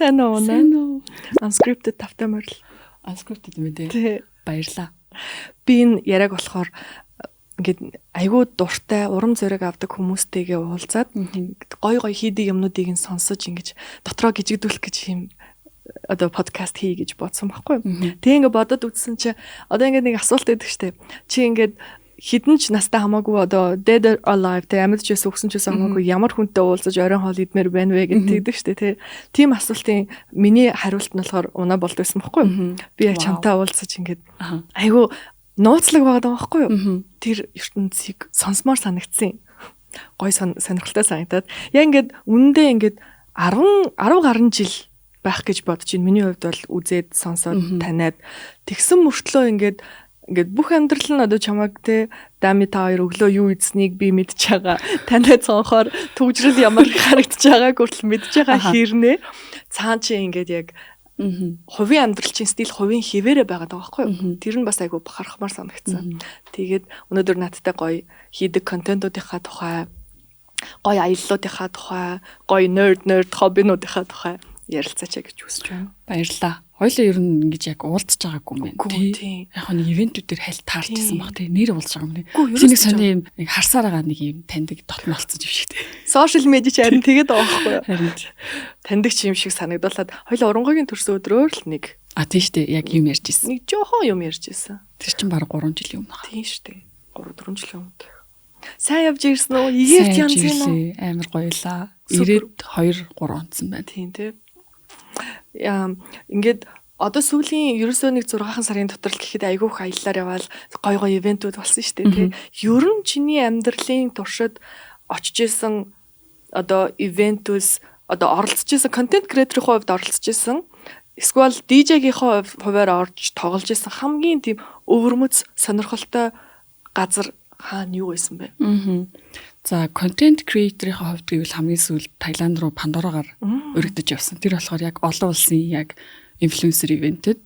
Сайн уу? Сайн уу? Unscripted тавтай морил. Unscripted юм дээ. Тий. Баярлаа. Би энэ яриаг болохоор ингээд айгүй дуртай урам зориг авдаг хүмүүстэйгээ уулзаад гой гой хийдэг юмнуудыг нь сонсож ингэж дотроо гжигдүүлэх гэж юм одоо подкаст хий гэж бодсон байхгүй. Тэг ингээд бодод үзсэн чи одоо ингээд нэг асуулт өгдөг штэ. Чи ингээд хідэн ч настай хамаагүй одоо dead or alive тэ амьд ч байсан үхсэн ч байсан хамаагүй ямар хүнтэй уулзаж оройн хоол идмээр байна вэ гэдэг тэгдэг штэ тэ. Тийм асуултын миний хариулт нь болохоор унаа болд байсан байхгүй. Би яг чамтай уулзаж ингээд айгүй нууцлаг байгаа даа байхгүй юу? Тэр ертөнцийг сонсомоор санагдсан. Гой сонирхолтой санагдаад. Яг ингээд үнэндээ ингээд 10 10 гаруй жил байх гэж бодож байна. Миний хувьд бол үзээд сонсоод таниад тэгсэн мөртлөө ингээд ингээд бүх амьдрал нь одоо чамайг те дами та хоёр өглөө юу идсэнийг би мэдж байгаа. Танай цонхоор түгжрэл ямар харагдаж байгааг хүртэл мэдж байгаа хэрнээ. Цаан чи ингээд яг хувийн амьдрал чинь стил хувийн хэвээрээ байгаад байгаа байхгүй юу? Тэр нь бас айгүй бахархмаар санагдсан. Тэгээд өнөөдөр надтай гоё хийдэг контентуудынхаа тухай, гоё аяллуудынхаа тухай, гоё nerd nerd хоббинуудынхаа тухай ярилцаач гэж хүсэж байна. Баярлалаа. Хоёлаа ер нь ингэж яг уулзж байгаагүй юм байна. Тий. Яг нэг ивентүүдээр хальт таарч исэн баг тий. Нэр уулзж байгаа юм. Чи нэг сони юм нэг харсаар байгаа нэг юм таньдаг дотн болцсон юм шиг тий. Social media ч харин тэгээд байгаа байхгүй юу? Харин таньдаг ч юм шиг санагдуулаад хоёлаа урангойгийн төрсөн өдрөөр л нэг. А тий штэ яг юм ярьж исэн. Нэг жоохон юм ярьж исэн. Тэр чинь бараг 3 жилийн өмнө. Тийм штэ. 3 4 жилийн өмнө. Сайн явж ирсэн үү? Египт янз юм уу? Амар гоёлаа. Ирээд 2 3 онцсон байна. Тийм тий. Ингээд одоо сүүлийн ерөөсөө нэг 6 сарын дотор л гэхэд айгүй их аяллаар яваал гой гой ивентүүд болсон шүү дээ тий. Ер нь чиний амьдралын туршид очиж исэн одоо ивентүүс одоо оролцож исэн контент креаторын хувьд оролцож исэн эсвэл DJ-гийнхээ хувиар орж тоглож исэн хамгийн тийм өвөрмөц сонирхолтой газар хаана юу байсан бэ? За контент креаторын хувьд гэвэл хамгийн сүүлд Таиланд руу Пандорагаар өргөдөж явсан. Тэр болохоор яг олон улсын яг инфлюенсер ивентэд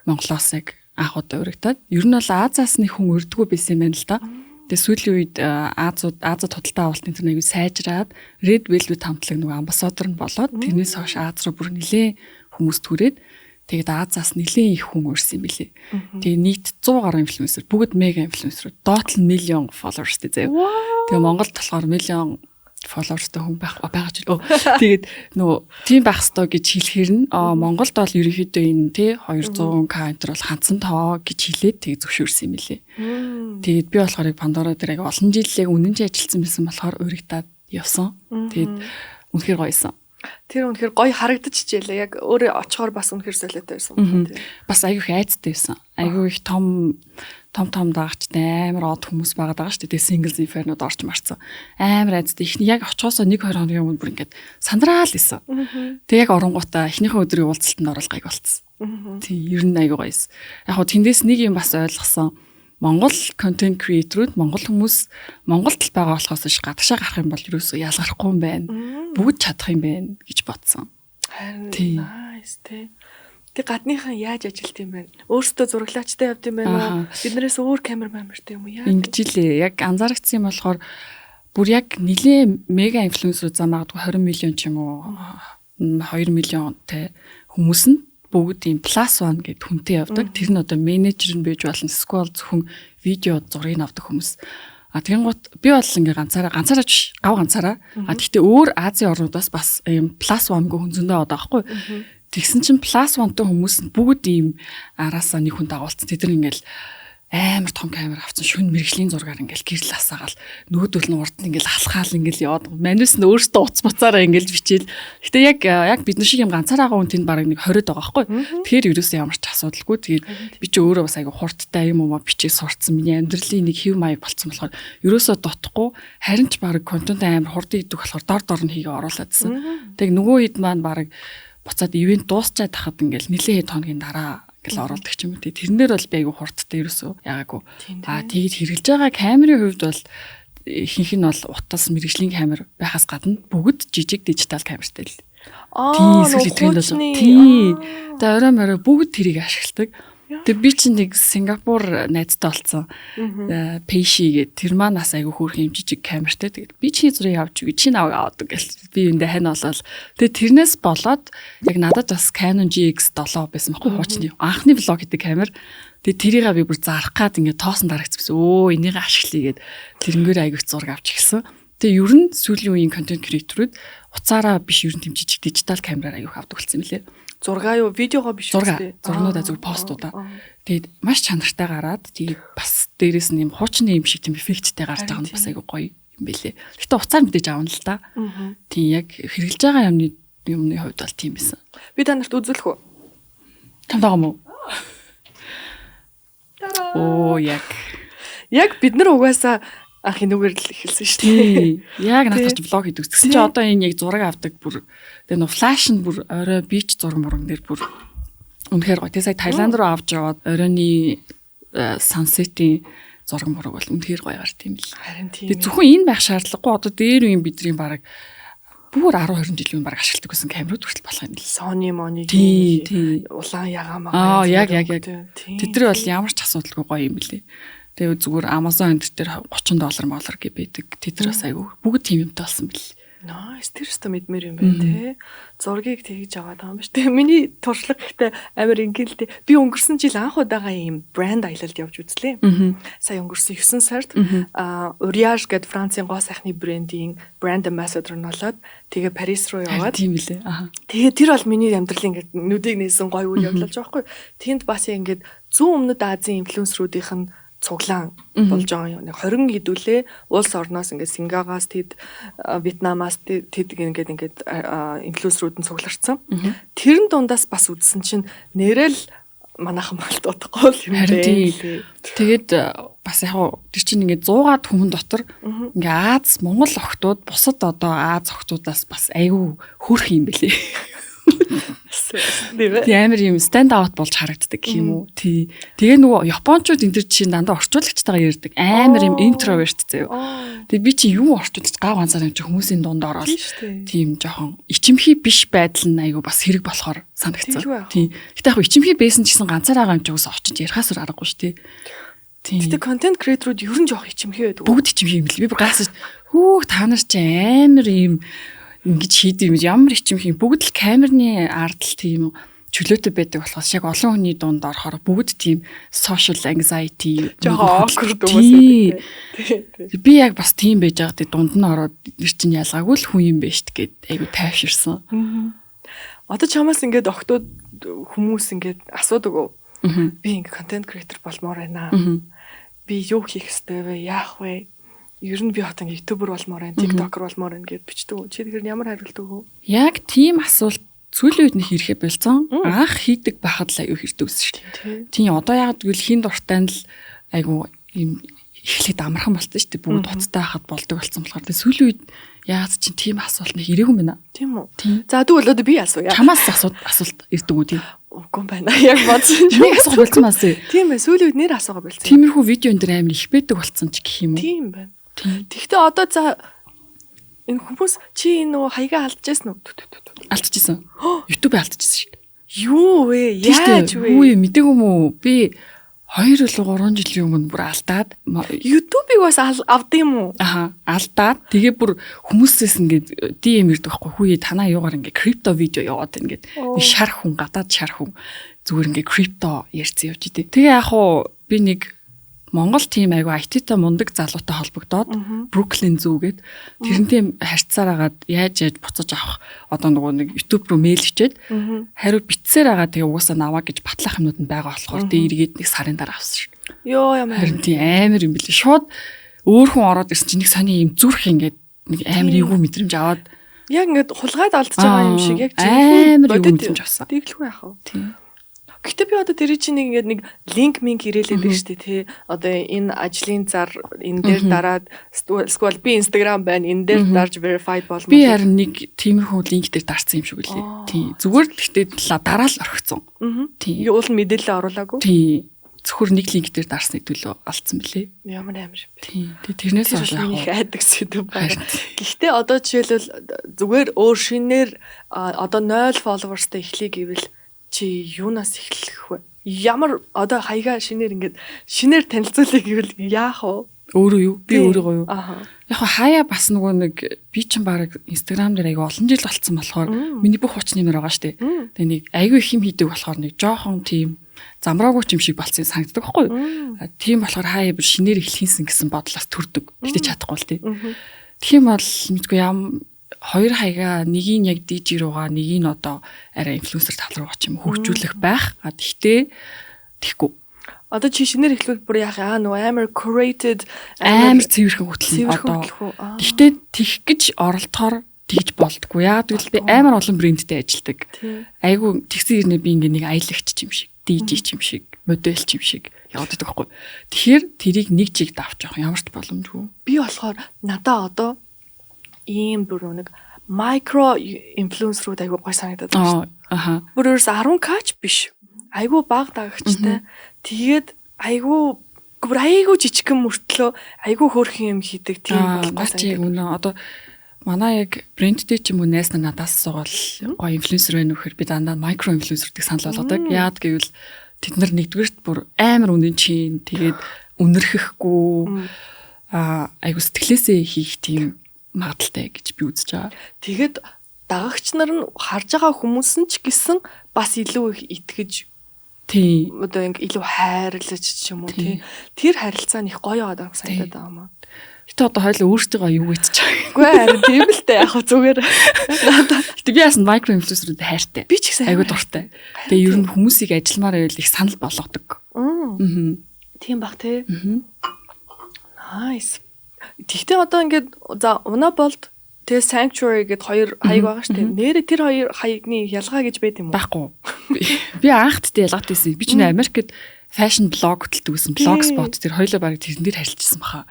Монголоос яг анх удаа өргөдөд. Ер нь бол Азиас нэг хүн өрдгөө байсан юм байна л да. Тэгээ сүүлийн үед Азад худалдаа авалтын тэр нэг сайжраад Red Velvet хамтлаг нөгөө амбассадор нь болоод тэрнээс хойш Аз руу бүр нэлээд хүмүүс түрээд тэгээд Азиас нэлээд их хүн өрсөн юм билээ. Тэгээ нийт 100 гаруй инфлюенсер, бүгд мега инфлюенсерүүд, доотлол миллион фолловерстэй заяа. Тэгээ Монголд болохоор миллион фолловерстэй хүн байх байгаа ч. Тэгээд нөгөө тийм байх ёстой гэж хэлэхэр нь Монголд бол ерөнхийдөө энэ тий 200k энэ бол хандсан тоо гэж хэлээд тэгээ зөвшөөрсөн юм билээ. Тэгээд би болохоор Пандора дээр яг олон жил яг үнэн ч ажилласан байсан болохоор уригдаад явсан. Тэгээд үнэхээр гоёсон. Тэр үнэхээр гоё харагдчихжээ. Яг өөрөө очихоор бас үнэхээр солиотой байсан юм тий. Бас айгүй их айцтай байсан. Айгүй их том том том дагагчтай амар од хүмүүс байгаад байгаа шүү дээ. Тэгээ Singles Inferno-д орч марцсан. Амар айцтай. Эхний яг очихоосоо 1 2 хоногийн өмнө бүр ингээд сандраал исэн. Тэгээ яг оронгуудаа эхнийхээ өдрийн уулзалтанд орол гайг болцсон. Тий, ер нь айгүй гоёсэн. Яг хөө тэндээс нэг юм бас ойлгосон. Монгол контент креаторууд Монгол хүмүүс Монголд л байгаа болохоос биш гадагшаа гарах юм бол ерөөсөө ялгархгүй юм байна. Бүгд чадах юм байна гэж бодсон. Харин nice тий. Тэг гадныхан яаж ажилт юм бэ? Өөрсдөө зураглаачтай явд юм байна уу? Биднээс өөр камер мамертай юм уу? Яаж? Ингэж лээ. Яг анзаарчихсан юм болохоор бүр яг нилээ мега инфлюенсер зам магадгүй 20 миллион ч юм уу 2 миллионтай хүмүүс нь бүгд ийм plus one гэд хүнтэй явдаг. Тэр нь одоо менежер нь байж болно. Эсвэл зөвхөн видео зургийг авдаг хүмүүс. А тэгэнгუთ би бол ингээ ганцаараа ганцаараа ч гав ганцаараа. А тэгтээ өөр Азийн орнуудаас бас ийм plus one-гүй хүн зөндөө аваад байгаа байхгүй. Тэгсэн чинь plus one-тай хүмүүс нь бүгд ийм араасаа нэг хүн дагуулсан. Тэд нар ингээл амар том камер авсан шүн мэрэгжлийн зургаар ингээл гэрэл асаагаал нөгөөдөл нь урд нь ингээл алхаал ингээл яваад манус нь өөртөө уц буцаараа ингээл бичээл. Гэтэ яг яг бид нар шиг юм ганцаараа байгаа хүн тэнд бараг нэг 20-од байгаа байхгүй. Тэгэхээр ерөөсөө ямар ч асуудалгүй. Тэгээд би чи өөрөө бас айгу хурдтай юм уу бичээ сурцсан. Миний амьдралын нэг хэв маяг болцсон болохоор ерөөсөө дутхгүй харин ч бараг контент амар хурдан идэх болохоор дор дор нь хийгээ оруулаадсан. Тэг нөгөө хэд маань бараг буцаад ивент дуусчаад тахад ингээл нилээ хэд хоногийн дараа ингээл оруулдаг ч юм уу. Тэрнээр бол би айгу хурдтай ерөөсөө яагаагүй. Аа тэгээд хэрэглэж байгаа камерын хувьд бол ихэнх нь бол утас мэрэгжлийн камер байхаас гадна бүгд жижиг дижитал камертай л. Тийм сүүлийн тренд бол тий. За орой морой бүгд тэрийг ашигладаг. Тэгээ би чинь нэг Сингапур найзтай болсон. Пэши гэдэг тэр маань бас айгүй хөөрхөн юм жижиг камертай. Тэгээд би чиний зургийг авч өгье, чи наваг аваад гэл. Би эндээ хань болол. Тэгээд тэрнээс болоод яг надад бас Canon GX7 байсан байхгүй хуучны. Анхны vlog гэдэг камер. Тэгээд тэрийг би бүр зарах гад ингээд тоосон дарагц байсан. Өө энийг ашиглая гэд тэрнгээр айгүй зураг авч эхэлсэн. Тэгээ ер нь сүүлийн үеийн контент creator үүд утсаараа биш ер нь тийм жижиг дижитал камераар айгүй авдаг болсон юм лээ. Зургаа юу, видеого биш үү? Зургнуудаа зүгээр постуудаа. Тэгээд маш чанартай гараад тэгээд бас дээрээс нь юм хуучны юм шиг тийм эффекттэй гарч байгаа нь бас айгүй гоё юм бэлээ. Гэтэ уцаар мэдээж авна л да. Тийм яг хэрэглэж байгаа юмны хувьд бол тийм байсан. Би та нарт үзүүлэх үү? Тамд байгаа юм уу? Оо яг. Яг бид нар угаасаа анх энүүгээр л эхэлсэн шүү дээ. Яг надад ч vlog хийдэг. Тэгсэн чи одоо энэ яг зураг авдаг бүр тэгээ нөө flash нь бүр орой beach зураг мураг дээр бүр үнэхээр гоё. Тэгээ сая Таиланд руу авч яваад оройны sunset-ийн зураг мураг бол үнэхээр гоё гарт юм л. Харин тийм. Тэгээ зөвхөн энэ байх шаардлагагүй одоо дээр үеийн бидний бараг бүр 10 20 жилийн бараг ашигладаг байсан камерууд хүртэл болох юм л. Sony Moni улаан ягаан магаа. Аа яг. Тэд нар бол ямар ч асуудалгүй гоё юм бэлээ. Тэгээ зүгээр Amazon энэ дээр $30 молор гэ байдаг. Тэд нар бас айгүй бүгд тийм юмтай болсон бэл. Nice, тэр өстө мэдмээр юм байна те. Зургийг тэгж аваад байгаа юм биш. Тэгээ миний туршлага гэхдээ амар энгийн л те. Би өнгөрсөн жил анх удаага ийм брэнд аялалд явж үзлээ. Сая өнгөрсөн 9 сард Uriage гээд Францын гоо сайхны брендийн брэнд ambassador нь болоод тэгээ Парис руу яваад. Тийм билээ. Аа. Тэгээ тэр бол миний амьдралын ингээд нүдийг нээсэн гоё үйл явдал болж байгаа байхгүй. Тэнд бас ингээд зүүн өмнөд Азийн инфлюенсерүүдийнх нь цуглаан болж байгаа юм. Нэг 20 хэдүүлээ улс орноос ингээд Сингагаас тэд Вьетнамаас тэд ингээд инфлюенсерүүд нь цугларсан. Тэрэн дундаас бас үзсэн чинь нэрэл манайхан малт удахгүй л юм бэ. Тэгээд бас яг тэр чинь ингээд 100-аад хүмүүн дотор ингээ Аз Монгол охтууд бусад одоо Аз охтуудаас бас айгүй хөөрх юм бэлээ. Тийм амар юм stand out болж харагддаг гэх юм уу. Тий. Тэгээ нөгөө японочууд энэ төр чинь дандаа орчуулагчтайгаа ярьдаг. Амар юм introvert заяа. Тэгээ би чи юу орчуулагч гав ганцаар юм чи хүмүүсийн дунд ороод тийм жоохон ичимхий биш байдал нь айгүй бас хэрэг болохоор санагдсан. Тий. Гэтэ яг ичимхий байсан ч гэсэн ганцаар байгаа юм чи уус очиж ярихаас өөр аргагүй шүү дээ. Тийм. Гэтэ контент creator-ууд ер нь жоох ичимхий байдаг. Бүгд ичимхий юм бэл. Би бүр гайхсан. Хүүх та нар чи амар юм ингэж хийдэг юм ямар ичимхий бүгд л камерны ард л тийм чөлөөтэй байдаг болохоос яг олон хүний дунд орохоор бүгд тийм social anxiety жоохон awkward хүмүүс байдаг. Би яг бас тийм байж байгаа. Тэг дунд нь ороод тэр чинь ялгаагүй л хүн юм байна шүү дээ гэд айгу тайвширсан. Одоо чамаас ингээд октод хүмүүс ингээд асуудаг уу? Би ингээд контент creator болмоор байна. Би юу хийх ёстой вэ? Яах вэ? Ер нь би одоо ингээд YouTuber болмоор байна, TikToker болмоор байна гэд бичдэг. Чи тэгэхээр ямар хариулт өгөө? Яг тийм асуулт сүүлийн үед нэг ирэхэ болсон. Анх хийдэг байхад л аюу хэрдэг байсан шүү дээ. Тийм одоо яг гэвэл хин дуртай нь л айгу юм эхлээд амархан болсон шүү дээ. Бүгд уцтай хахад болдог болсон болохоор тэгээ сүүлийн үед яагаад чинь тийм асуулт нэг ирээгүй юм байна. Тийм үү? За тэгвэл одоо би асууя. Чамаас асуулт ирдэг үү тийм? Үгүй юм байна. Яг бодсон чинь. Нэг асуух болсон бас. Тийм ээ. Сүүлийн үед нэр асуугаа болсон. Тиймэрхүү видео энэ дэр амар их байдаг болсон ч гэх юм уу? Тийм байна. Тэгэхдээ одоо за энэ хүмүүс чи энэ нөгөө хаягаа алдчихсан уу? Алдчихсан. YouTube-ыг алдчихсан шүү дээ. Юу вэ? Яаж вэ? Юу юм мэдээгүй юм уу? Би 2 или 3 жилийн өмнө бүр алдаад YouTube-ыг бас авд юм уу? Аха, алдаад тэгээ бүр хүмүүсээс ингээд DM ирдэг байхгүй хүүе танаа юугаар ингээд крипто видео яваад байна гэд. Нэг шар хүн гадаад шар хүн зүгээр ингээд крипто ярьсан явж идэв. Тэгээ яг уу би нэг Монгол тийм айгу IT-тай мундаг залуутай холбогдоод Бруклин зүүгээд тэрнтэй харьцаар агаад яаж яаж буцаж авах одоо нөгөө нэг YouTube руу мэйл хичээд хариу битсээр агаа тэгээ угаасаа наваа гэж батлах юмнууд нь байгаа болохоор тэгээ эргээд нэг сарын дараа авсан шүү. Йоо ямар харин тийм амар юм бэлээ. Шууд өөр хүн ороод ирсэн чинь нэг сони юм зүрх ингээд нэг амар эвгүй мэдрэмж аваад яг ингээд хулгайд алдж байгаа юм шиг яг амар эвгүй мэдрэмж авсан. Тэглэхгүй яах вэ? Тийм. Гэтэ би одоо тэр чинь нэг ингээд нэг линк минк ирээлээд байна шүү дээ тий. Одоо энэ ажлын зар энэ дээр дараад эсвэл би Instagram байна энэ дээр дарж verified болмоор. Би харин нэг тиймэрхүү линк дээр дарсан юм шиг үлээ. Тий. Зүгээр л гэтээ дараа л орхицсан. Тий. Уул нь мэдээлэл оруулаагүй. Тий. Зөвхөн нэг линк дээр дарсны төлөө алдсан бэлээ. Ямар амар юм бэ. Тий. Тэгээ тэрнээс хойш яг их айдаг сэдв байна. Гэхдээ одоо жишээлбэл зүгээр өөр шинээр одоо 0 followers-тай эхлэе гэвэл чи юунаас эхлэх вэ? Ямар одоо хаягаа шинээр ингээд шинээр танилцуулъя гэвэл яах вэ? Өөрөө юу? Би өөрийгөө юу? Аа. Яг хаяа бас нөгөө нэг би чинь баг Instagram дээр айгүй олон жил болцсон болохоор миний бүх хуучны нэр байгаа шүү дээ. Тэгээ нэг айгүй их юм хийдэг болохоор нэг жоохон тийм замраагүй ч юм шиг болцсон санагддаг байхгүй юу? Тийм болохоор хаяа бүр шинээр эхлэхинсэн гэсэн бодлоос төрдөг. Гэтэ чадахгүй л тий. Тэгэх юм бол мэдгүй ям хоёр хаягаа нэгийг яг DJ руугаа нэгийг нь одоо арай инфлюенсер тал руугаа ч юм хөгжүүлэх байх. А тэгтээ тэгэхгүй. Одоо чи шинээр эхлүүл бүр яах аа нөгөө амар curated амар цэвэрхэн хөтлөн одоо. Тэгтээ тэгэх гэж оролдохоор тэгж болдгоо. Яагаад гэвэл би амар олон брэндтэй ажилладаг. Айгу тэгсэн хэрнээ би ингээ нэг аялагч юм шиг, DJ юм шиг, модель юм шиг яваад байдаг байхгүй. Тэгэхээр тэрийг нэг чиг давч явах ямар ч боломжгүй. Би болохоор надаа одоо ийм бүр нэг micro influencer-ууд айгу гой санагдаад байна шүү дээ. Аха. Бүр ерөөс 10K ч биш. Айгу бага дагагчтай. Тэгээд айгу бүр айгу жижигхэн мөртлөө айгу хөөрхөн юм хийдэг тийм бол гой санагдаад. Үнэ одоо манай яг брэндтэй ч юм уу найз нар надаас асуугаал гоё инфлюенсер байна вэхэр би дандаа micro influencer гэдэг санал болгодог. Яад гэвэл тэд нар нэгдүгээрт бүр амар үнэн чин тэгээд үнэрхэхгүй айгу сэтгэлээсээ хийх тийм магадлалтай гэж би үзэж байгаа. Тэгээд дагагч нар нь харж байгаа хүмүүс нь ч гэсэн бас илүү их итгэж тийм одоо ингэ илүү хайрлаж ч юм уу тий. Тэр харилцаа нь их гоё яваад байгаа санагдаад байгаа юм аа. Гэтэ одоо хоёул өөртөө юу гэж чаа. Үгүй харин тийм л дээ яг зүгээр. Гэтэ би яасан micro influencer-үүд хайртай. Би ч гэсэн айгуу дуртай. Тэгээ ер нь хүмүүсийг ажилламаар байвал их санал болгодог. Аа. Тийм бах тий. Nice. Тэгтээ одоо ингээд за Una Bold тэгээ Sanctuary гэд хоёр хаяг байгаа шүү дээ. Нэрээ тэр хоёр хаягны ялгаа гэж байд юм уу? Байхгүй. Би анх тэгтээ ялгаатай байсан. Би ч нэ Америкт fashion blog хөтэлдэг байсан. Blogspot тэр хоёлоо бараг тэрэн дээр харилцсан баха.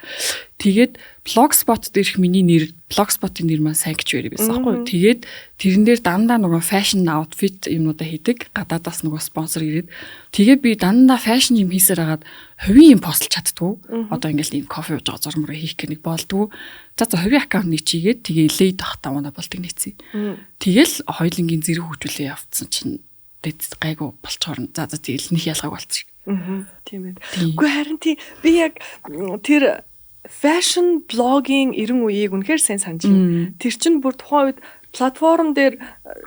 Тэгээд Blogspot дээрх миний нэр Blogspot-ын нэр маань Sanctuary байсан аахгүй юу? Тэгээд тэрэн дээр дандаа нөгөө fashion outfit юмнуудаа хийдэг. Гадаадаас нөгөө спонсор ирээд тэгээд би дандаа fashion юм хийсээр хагаад хувийн юм постлж чаддгүй. Одоо ингээл ийм кофе ууж байгаа зураг мөрөө хийх гэх нэг болдгоо. За за хувийн аккаунт нэг чигээд тэгээ лейд ахта унаа болдог нийцээ. Тэгэл хоёулангийн зэрэг хөгжүүлээ явцсан чинь дэд гайгүй болчоор за за тэгэл нэг ялгааг болчих. Тийм ээ. Үгүй харин тий би яг тэр fashion blogging 90 үеийг үнэхээр сайн санаж байна. Тэр чинь бүр тухайн үед платформ дээр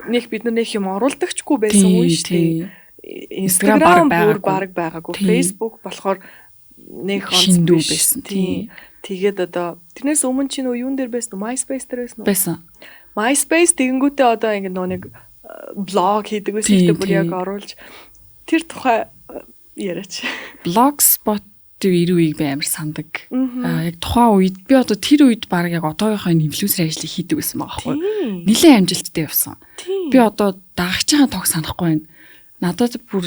нэг бид нар нэг юм оруулдагчгүй байсан үе шүү дээ. Instagram бүр баг байгаагүй. Facebook болохоор нэг онц байсан. Тий. Тэгээд одоо тэрнээс өмнө чинь юун дээр байсан уу? MySpace дээр байсан уу? Байсан. MySpace тэгэнгүүтээ одоо ингэ нөө нэг блог хийдэг байсан шүү дээ. Бүр яг оруулж тэр тухай яриач. Blogspot 90 үеийг би амар сандаг. Яг тухайн үед би одоо тэр үед баг яг одоогийнхоо энэ инфлюенсер ажлыг хийдэг байсан байгаа байхгүй. Нилээн амжилттай явсан. Би одоо дагагчийн тоог санахгүй байна. Надад бүр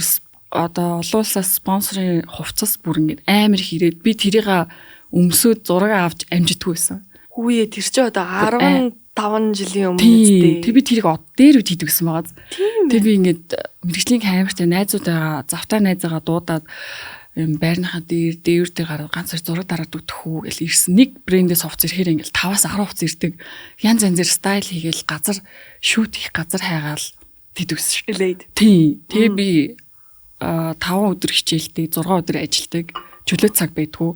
одоо олон улсаас спонсорын хувцас бүр ингээд амар их ирээд би тэрийг өмсөөд зураг авч амжидгүй байсан. Хүүе тэр чи одоо 15 жилийн өмнө үстэй. Тэг би тэрийг дээр үед хийдэг гэсэн байгаа. Тэг би ингээд мэрэгжлийн камертай найзуудаа завтаа найзаагаа дуудаад юм байрныхаа дээр дээвэр дээр гараад ганц хоёр зураг дараад өгөх үү гэл ирсэн. Нэг брэндээс хувцас ирэхээр ингээл 5-аас 10 хувцас ирдэг. Янз янзэр стайл хийгээл газар шүүт их газар хайгаал тэд үссэн шүү. Лейд. Тийм. Тэгээ би 5 өдөр хичээлдэг, 6 өдөр ажилдаг. Чөлөө цаг байдгүй.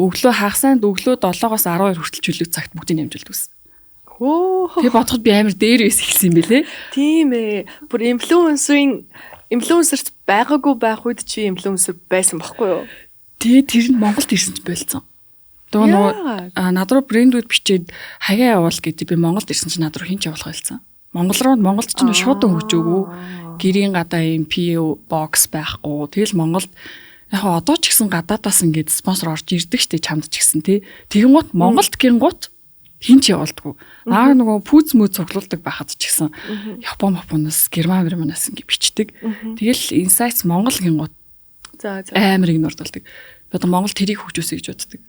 Өглөө хагасанд өглөө 7-оос 12 хүртэл чөлөө цагт бүгдийг амжилт үүсэн. Хөө. Тэг бодоход би амар дээр байсан эхэлсэн юм бэлээ. Тийм ээ. Бүр инфлюенсерийн инфлюенсерт байгаагүй байх үед чи инфлюенсер байсан баггүй юу? Тэгээ тэр нь Монголд ирсэн ч болцсон. Тэгээ нөгөө над руу брэндүүд бичээд хаяа явуул гэдэг би Монголд ирсэн чинь над руу хэн ч явуулах байлцсан. Монгол руу Монголд ч шууд хөгжөөгөө. Гэрийн гадаа юм PO box байхгүй. Тэгэл Монголд яг одоо ч гэсэн гадаадаас ингээд спонсор орж ирдэг штэ чамд ч гэсэн тий. Тэгэнгუут Монголд гингуут хин ч явуулдаггүй. Аа нөгөө пүүз мүү цуглуулдаг байхад ч гэсэн Япон Японоос Герман Германаас ингэ бичдэг. Тэгэл Insights Монгол гингууд за за амар игнордолдог. Би одоо Монгол тэрийг хөгжөөсэй гэж боддог.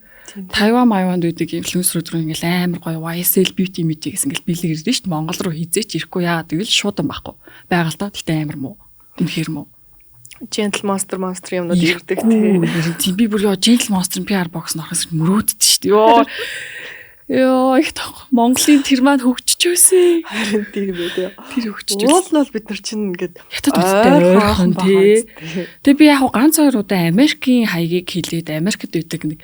Тайван Майванд байдаг инфлюенсерүүд рүү ингээл амар гоё YSL beauty media гэсэн ингээл бэлэг ирдэ шүү дээ. Монгол руу хизээч ирэхгүй яа гэвэл шуудан байхгүй. Байгаа л та. Гэтэ амар муу. Үнэхээр муу. Gentle Monster Monster юмнууд ирдэг тий. Тийм би бүр ёо Gentle Monster PR box нөрөхөөс мөрөөддөг шүү дээ. Йоо. Йоо, их тох. Монголын тэр маань хөгжиж байсан. Харин тийм ээ тий. Тэр хөгжиж байсан. Уул нь бол бид нар чинь ингээд Хятад улстай ойрхон тий. Тэгээ би яг ганц хоёр удаа Америкийн хаягийг хилээд Америкт байдаг нэг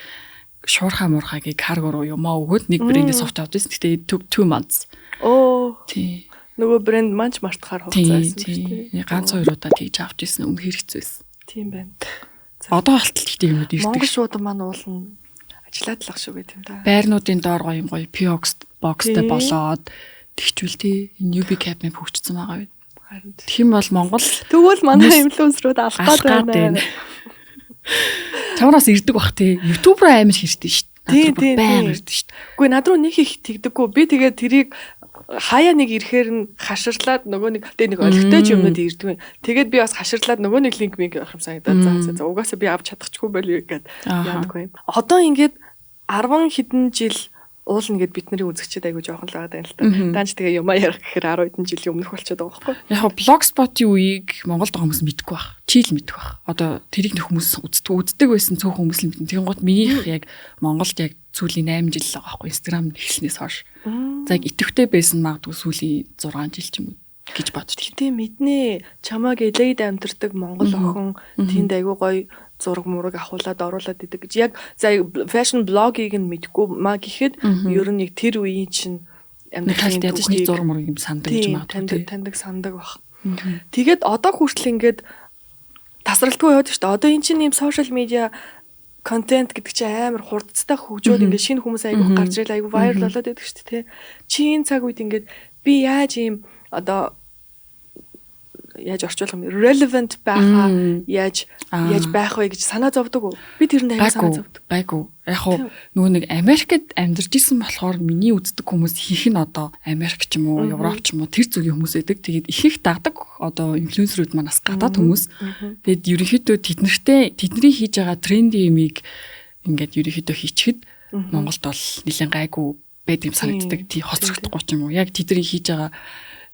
шуурхаа муурхагийг карго руу юмаа өгөөд нэг брэндээс авч авч байсан. Гэтэ took 2 months. Оо. Тий. Нөгөө брэнд манч мартахаар хугацаа байсан шүү дээ. Ганц хоёр удаа тэгж авч ирсэн. Үнэхээр хэцүү байсан. Тийм байна. Одоо болтол гэхдээ юмуд ирдэг. Монгол шууд маань уулна ажиллаад л ах шүү гэх юм да. Байрнуудын доор гоё юм гоё POX boxтай болоод тэгчүүл тий. Энэ UB cap мэп хөгжсөн байгаа юу. Харин Тэгэх юм бол Монгол тэгвэл манай инфлюенсерүүд алах гээд байна. Чамраас ирдэг бах тий. YouTube руу амар хэрдэг шүү дээ. Над руу баян ирдэг шүү дээ. Үгүй над руу нэг их тэгдэггүй. Би тэгээд тэрийг хаяа нэг ирэхээр нь хаширлаад нөгөө нэг тэгээ нэг олигтой ч юмнууд ирдэг юм. Тэгээд би бас хаширлаад нөгөө нэг линк минк авах юм санагдаад за за угаасаа би авч чадахгүй байл гэд яадаггүй юм. Одоо ингээд 10 хэдэн жил уулна гэд бидний үзэгчид айгу жоохон л байгаа юм л та. Даанч тэгээ юмаа ярих гэхээр 10 хэдэн жилийн өмнөх болчиход байгаа байхгүй. Яг хоо Blogspot-ийн үеийг Монголд байгаа хүмүүс мэдгүй бах. Чи л мэдгүй бах. Одоо тэрийг нөх хүмүүс үздэг байсан цөөхөн хүмүүс л мэднэ. Тэгэн гот минийх яг Монголд яг сүүлийн 8 жил л байгаа байхгүй Instagram эхэлснээс хойш. За яг идэвхтэй байсан магадгүй сүүлийн 6 жил ч юм уу гэж бодож байна. Тийм мэднэ. Чамааг LA-д амьдардаг монгол охин тэнд айгу гоё зураг мураг ахуулаад оруулаад идэг гэж. Яг за fashion блогийг нь мэдгүй маа гэхэд ер нь яг тэр үеийн чинь амьдралын ядаж нэг зураг мураг юм сандаг гэж магадгүй. Таньдаг сандаг баг. Тэгээд одоо хүртэл ингээд тасралтгүй яваад шүү дээ. Одоо эн чинь ийм social media контент гэдэг чинь амар хурдцтай хөгжөөд ингээд шинэ хүмүүс айгүйх гарч ирэл айгүй viral болоод байдаг шүү дээ. Чи энэ цаг үед ингээд би яаж ийм одоо яаж орчуулах юм relevant байхаа яаж байх вэ гэж санаа зовдөг үү? Би тэрэнд аяга санаа зовдөг. Гайгүй. Яг хуу нөгөө нэг Америкт амьдарч исэн болохоор миний үздэг хүмүүс ихэнх нь одоо Америк ч юм уу, Европ ч юм уу тэр зүгийн хүмүүс байдаг. Тэгээд ихэнх дагдаг одоо инфлюенсерүүд маань бас гадаад хүмүүс. Тэгээд ерөнхийдөө тэдний хийж байгаа тренди юмыг ингээд ерөнхийдөө хийчихэд Монголд бол нэлээд гайгүй байд юм санагддаг. Тий хоцрогдохгүй ч юм уу. Яг тэдний хийж байгаа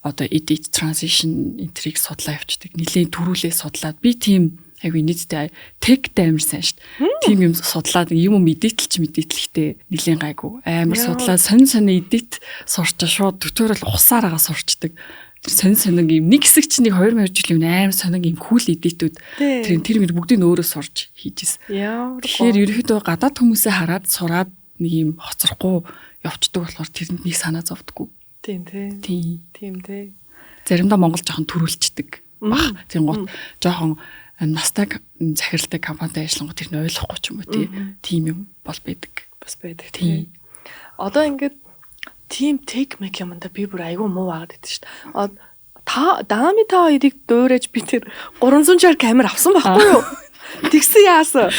одоо edit transition энтрийг судлаа явцдаг. Нилээн төрүүлээ судлаад би тийм айгүй нийтдээ техтэй амар сайн шүү дээ. Тийм юм судлаад юм edit-элч мэдээлэхтэй нилээн гайгүй. Амар судлаад сонин сонин edit сурчаа шууд tutorial ухсаар байгаа сурчдаг. Тэр сонин сонин юм нэг хэсэг чинь нэг 2 жилийн өмнө амар сонин юм cool edit-үүд тэр мэд бүгдийг өөрөө сурч хийж ирсэн. Тэгэхээр ерөнхийдөө гадаад хүмүүсээ хараад сураад нэг юм хоцрохгүй явцдаг болохоор тэрэнд нэг санаа зовдгоо. Тийм тий. Тийм. Тийм тий. Заримдаа Монгол жоохон төрүүлчдэг бах. Тийм гот жоохон настай захиралтай компанитай ажиллангууд тэр нь ойлгохгүй ч юм уу тий. Тийм юм бол байдаг. Бас байдаг тий. Одоо ингээд team take make юмдаа би бүр айгүй муу агаад идэв шүү дээ. Та Дами та хоёрыг дуурайж би тэр 360 камер авсан байхгүй юу? Тэгсэн яасан.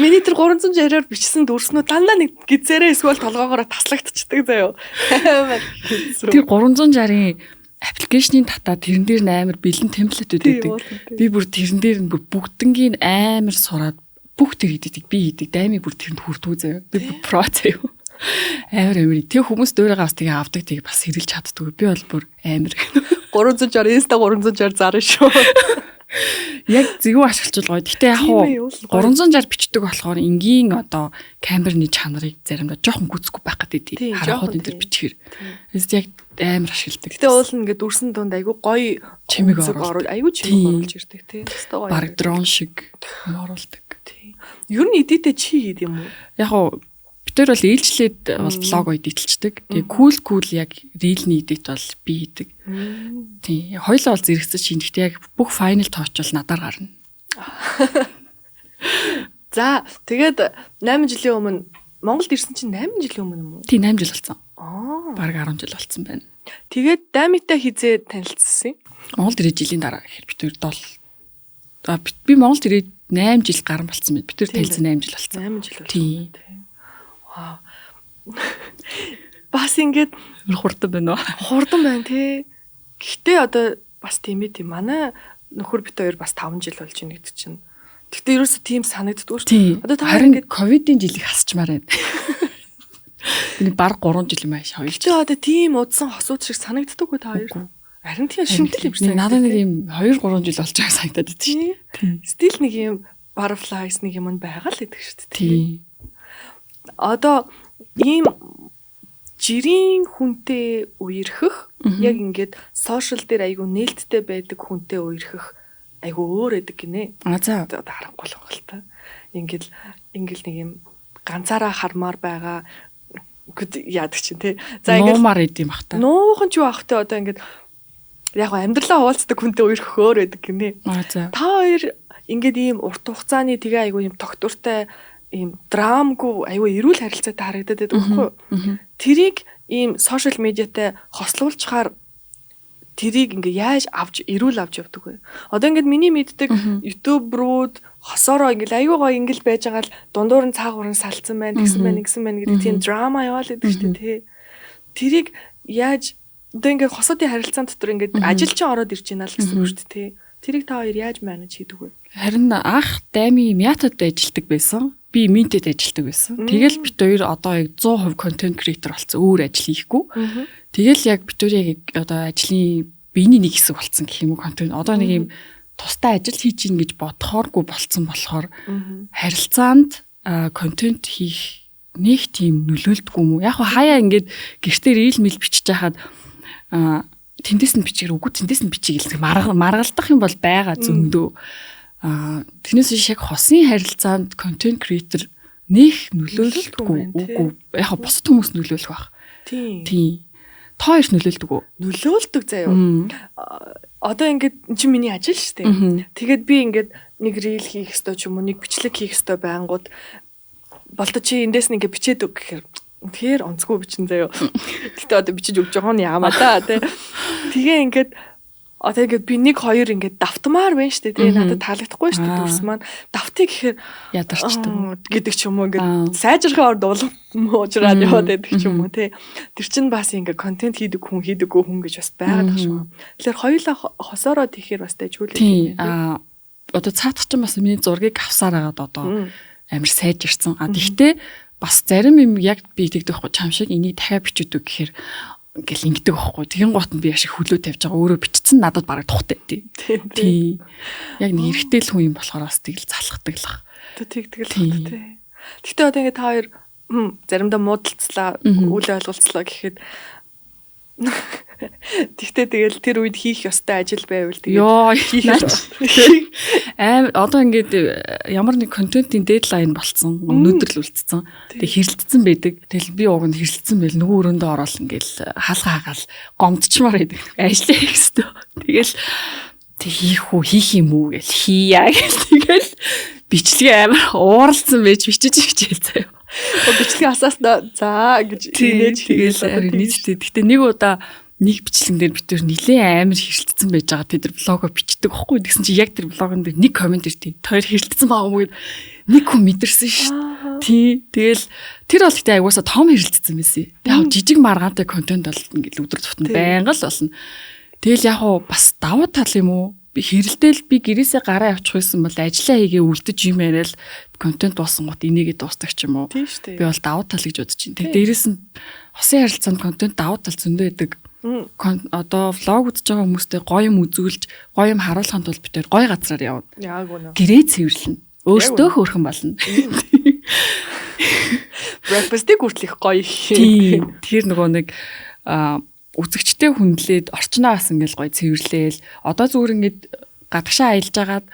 Миний тэр 360-аар бичсэн дүрснүүд дандаа нэг гизээрээ эсвэл толгоогоороо таслагдчихдаг заяо. Амар хэцүү. Тэр 360-ын аппликейшнийг татаад тэрэн дээр нь амар бэлэн темплейтүүд байдаг. Би бүр тэрэн дээр нь бүр бүгднгийн амар сураад бүх тэр хийдэг би хийдэг. Дайми бүр тэрэнд хүрдгүү заяо. Би бүр про заяо. Амар амар. Тэг хүмүүс дуурайгаа бас тэгээ авдаг тэг бас хэрэлж чаддгүй. Би бол бүр амар. 360 Insta 360 зарна шүү. Яг зөв ашиглаж гоё. Гэтэ яг хуу 360 бичдэг болохоор энгийн одоо камерны чанарыг заримдаа жоохон гүцэхгүй байх гэдэг. Харахууд энэ төр бичгээр. Эс яг амар ашигладаг. Гэтэ уул нь ингээд дүрсэн дунд айгүй гоё чимэг оруулж, айгүй чимэг оруулж ирдэг тий. Өстой гоё. Бараг дрон шиг юм оруулдаг. Тий. Ер нь edit-ээ чи хийд юм уу? Яг хуу бид тэр бол ээлжлээд бол блог edit-элчдэг. Тэгээ cool яг reel-ний edit бол би хийдэг. Тийм. Хоёлоо бол зэрэгцэж хийн. Гэхдээ яг бүх final touch бол надаар гарна. За тэгээд 8 жилийн өмнө Монголд ирсэн чинь 8 жилийн өмнө юм уу? Тийм 8 жил болсон. Аа. Бараг 10 жил болсон байна. Тэгээд Дамитай хизээ танилцсан юм? Монголд ирээд жилийн дараа гэхээр бид тэр 7 би Монголд ирээд 8 жил гарan болцсон байна. Бид тэр танилцсан 8 жил болсон. 8 жил болсон. Тийм. Вау. Бас ингээд хурдан байна уу? Хурдан байна тий. Гэхдээ одоо бас тийм ээ тийм. Манай нөхөр бит хоёр бас 5 жил болж байна гэдэг чинь. Гэхдээ ерөөсө тийм санагддгүй шүү дээ. Одоо та харин ингээд ковидын жилийг хасчмаар байна. Тэний баг 3 жил юм ааш 2 жил. Гэхдээ одоо тийм удсан хосууд шиг санагддаггүй та хоёр. Харин тийм шинтэл юм шиг санагдав. Надад нэг юм 2 3 жил болж байгааг санагдаад байдаг шүү дээ. Тийм. Стил нэг юм butterflies нэг юм байгаа л гэдэг шүү дээ. Тийм. Одоо Ийм жирийн хүнтэй үерхэх яг ингээд social дээр айгүй нээлттэй байдаг хүнтэй үерхэх айгүй өөр байдаг гинэ. А за. Одоо харахгүй л байгаа л та. Ингээд ингээл нэг юм ганцаараа хармаар байгаа гэд яадаг чинь тий. За ингээд нуумаар идэм бах та. Нуухан ч юу ах те, одоо ингээд яг амьдралаа хуваалцдаг хүнтэй үерхэх өөр байдаг гинэ. А за. Та хоёр ингээд ийм урт хугацааны тэгээ айгүй юм тогтвортой, ийм драмгүй, айгүй эрүүл харилцаатай харагдаад байдаг байхгүй юу? Тэрийг ийм social media тай хослуулчихаар тэрийг ингээ яаж авч, эрүүл авч явдаг вэ? Одоо ингээд миний мэддэг YouTuber үүд хосоороо ингээл айгүй гоё ингээл байж байгаа л дундуур нь цаагуур нь салцсан байна, тэгсэн байна, ингэсэн байна гэдэг тийм драма яваал гэдэг шүү дээ, тий. Тэрийг яаж одоо ингээд хосоодын харилцаан дотор ингээд ажил чинь ороод ирж байна л гэсэн үг шүү дээ, тий. Тэрийг та хоёр яаж manage хийдэг вэ? Харин анх Дами Мятад ажилладаг байсан. Би Минтэд ажилладаг байсан. Тэгэл бид хоёр одоо яг 100% content creator болсон. Өөр ажил хийхгүй. Тэгэл яг бид хоёр яг одоо ажлын биений нэг хэсэг болцсон гэх юм уу, контент. Одоо нэг юм тустай ажил хийж ийн гэж бодохооргүй болцсон болохоор харилцаанд контент хийх нэг тийм нөлөөлдөггүй юм уу? Яг хаяа ингээд гэртээ reel мэл бичиж хахад тэндээс нь бичгээр, үгүй, тэндээс нь бичиг гэлсэн маргалдах юм бол байгаа зөндөө. Тэрнээс биш яг хосын харилцаанд content creator нэх нөлөөлдөггүй. Үгүй. Яг бусад хүмүүс нөлөөлөх байх. Тийм. Тийм. Та хоёрт нөлөөлдөг үү? Нөлөөлдөг заяа. Одоо ингээд чи миний ажил шүү дээ. Тэгээд би ингээд нэг reel хийх ёстой ч юм уу, нэг бичлэг хийх ёстой байнгут болто чи эндээс нь ингээд бичээд өг гэхээр тэгэхээр онцгүй бичин заяа. Гэтэ одоо бичиж өгч байгаа нь яамаа да тий. Тэгээ ингээд одоо ингээд би нэг хоёр ингээд давтмаар байна шүү дээ тий. Надад таалагдахгүй шүү дээ дүрс маань. Давтыг гэхээр ядарчдаг гэдэг ч юм уу, ингээд сайжрахын орд улам муужраад яваад байдаг ч юм уу тий. Тэр чинь бас ингээд контент хийдэг хүн, хийдэггүй хүн гэж бас байгаад байгаа шүү. Тэгэхээр хоёулаа хосоороо тийхээр бас дайжгүй л юм. Аа, одоо цаадах чинь бас миний зургийг авсаар хагаад одоо амар сайжирсан. А тэгтээ бас зарим юм яг би тэгдэг байхгүй, чам шиг энийг дахиад бичдэг гэхээр ингээл ингэдэг байхгүй. Тэгин гот нь би яшиг хөлөө тавьж байгаа. Өөрөө бичсэн надад бараг тухтай тий. Тий. Яг нэг эрэгтэй л хүн юм болохоор бас тэгэл залхдаг л ах. Тэгдэг л бах тий. Гэтэ одоо ингээ та хоёр заримдаа муудалцлаа, үл ойлголцлоо гэхэд, тэгтээ тэгэл тэр үед хийх ёстой ажил байвал тэгээд хийх аим. Одоо ингээд ямар нэг контентын deadline болцсон, өнөөдөр л үлдсэн. Тэг хэрэлдсэн байдаг. Тэгэл би уг нь хэрэлдсэн байл нөгөө өрөөндөө ороод ингээл хаалга хагаал гомдчмаар байдаг. Ажлаа хийх ёстой. Тэгэл тэг хийх үү, хийх юм уу гэл хийя гэл тэгэл бичлэгээ амар ууралцсан байж бичиж бичээл заяа. Бичлэгээ асааснаа за гэж инээж тэгэл нийтдээ. Гэтэ нэг удаа нэг бичлэгэн дээр бид тэр нилээн амар хэрэлдсэн байж байгаа. Тэд нар vlog оо бичдэг байхгүй. Тэгсэн чи яг тэр vlog он дээр нэг comment иртий. Тэр хэрэлдсэн байгаа юм уу гэд нэг хүн мэдэрсэн шүү дээ. Тий. Тэгэл тэр бол гэтээ айгуусаа том хэрэлдсэн байсан. Тэг яг жижиг маргаантай контент бол ингээл өдөр тутам байнга л болно. Тэгэл яг уу бас давуу тал юм уу? Би хэрэлдээл би гэрээсээ гараа явчих байсан бол ажиллаа хийгээ үлдэж юм яриад контент болсон гот энийгээ дуустдаг ч юм уу. Би бол давуу тал гэж бодож байна. Тэг дээрэс нь хосын харилцаанд контент давуу тал зөндөө байдаг. Одоо vlog үзэж байгаа хүмүүстэй гоё юм үзүүлж, гоё юм харуулахын тулд бид тэр гоё газраар явна. Яг үнэ. Гэрээ цэвэрлэнэ. Өөртөө хөөрхөн болно. Breakfast-ыг хүртэл их гоё их. Тэр нөгөө нэг үзэгчтэй хүндлээд орчноо бас ингээл гоё цэвэрлээл. Одоо зүгээр ингээд гадагшаа аялж агаад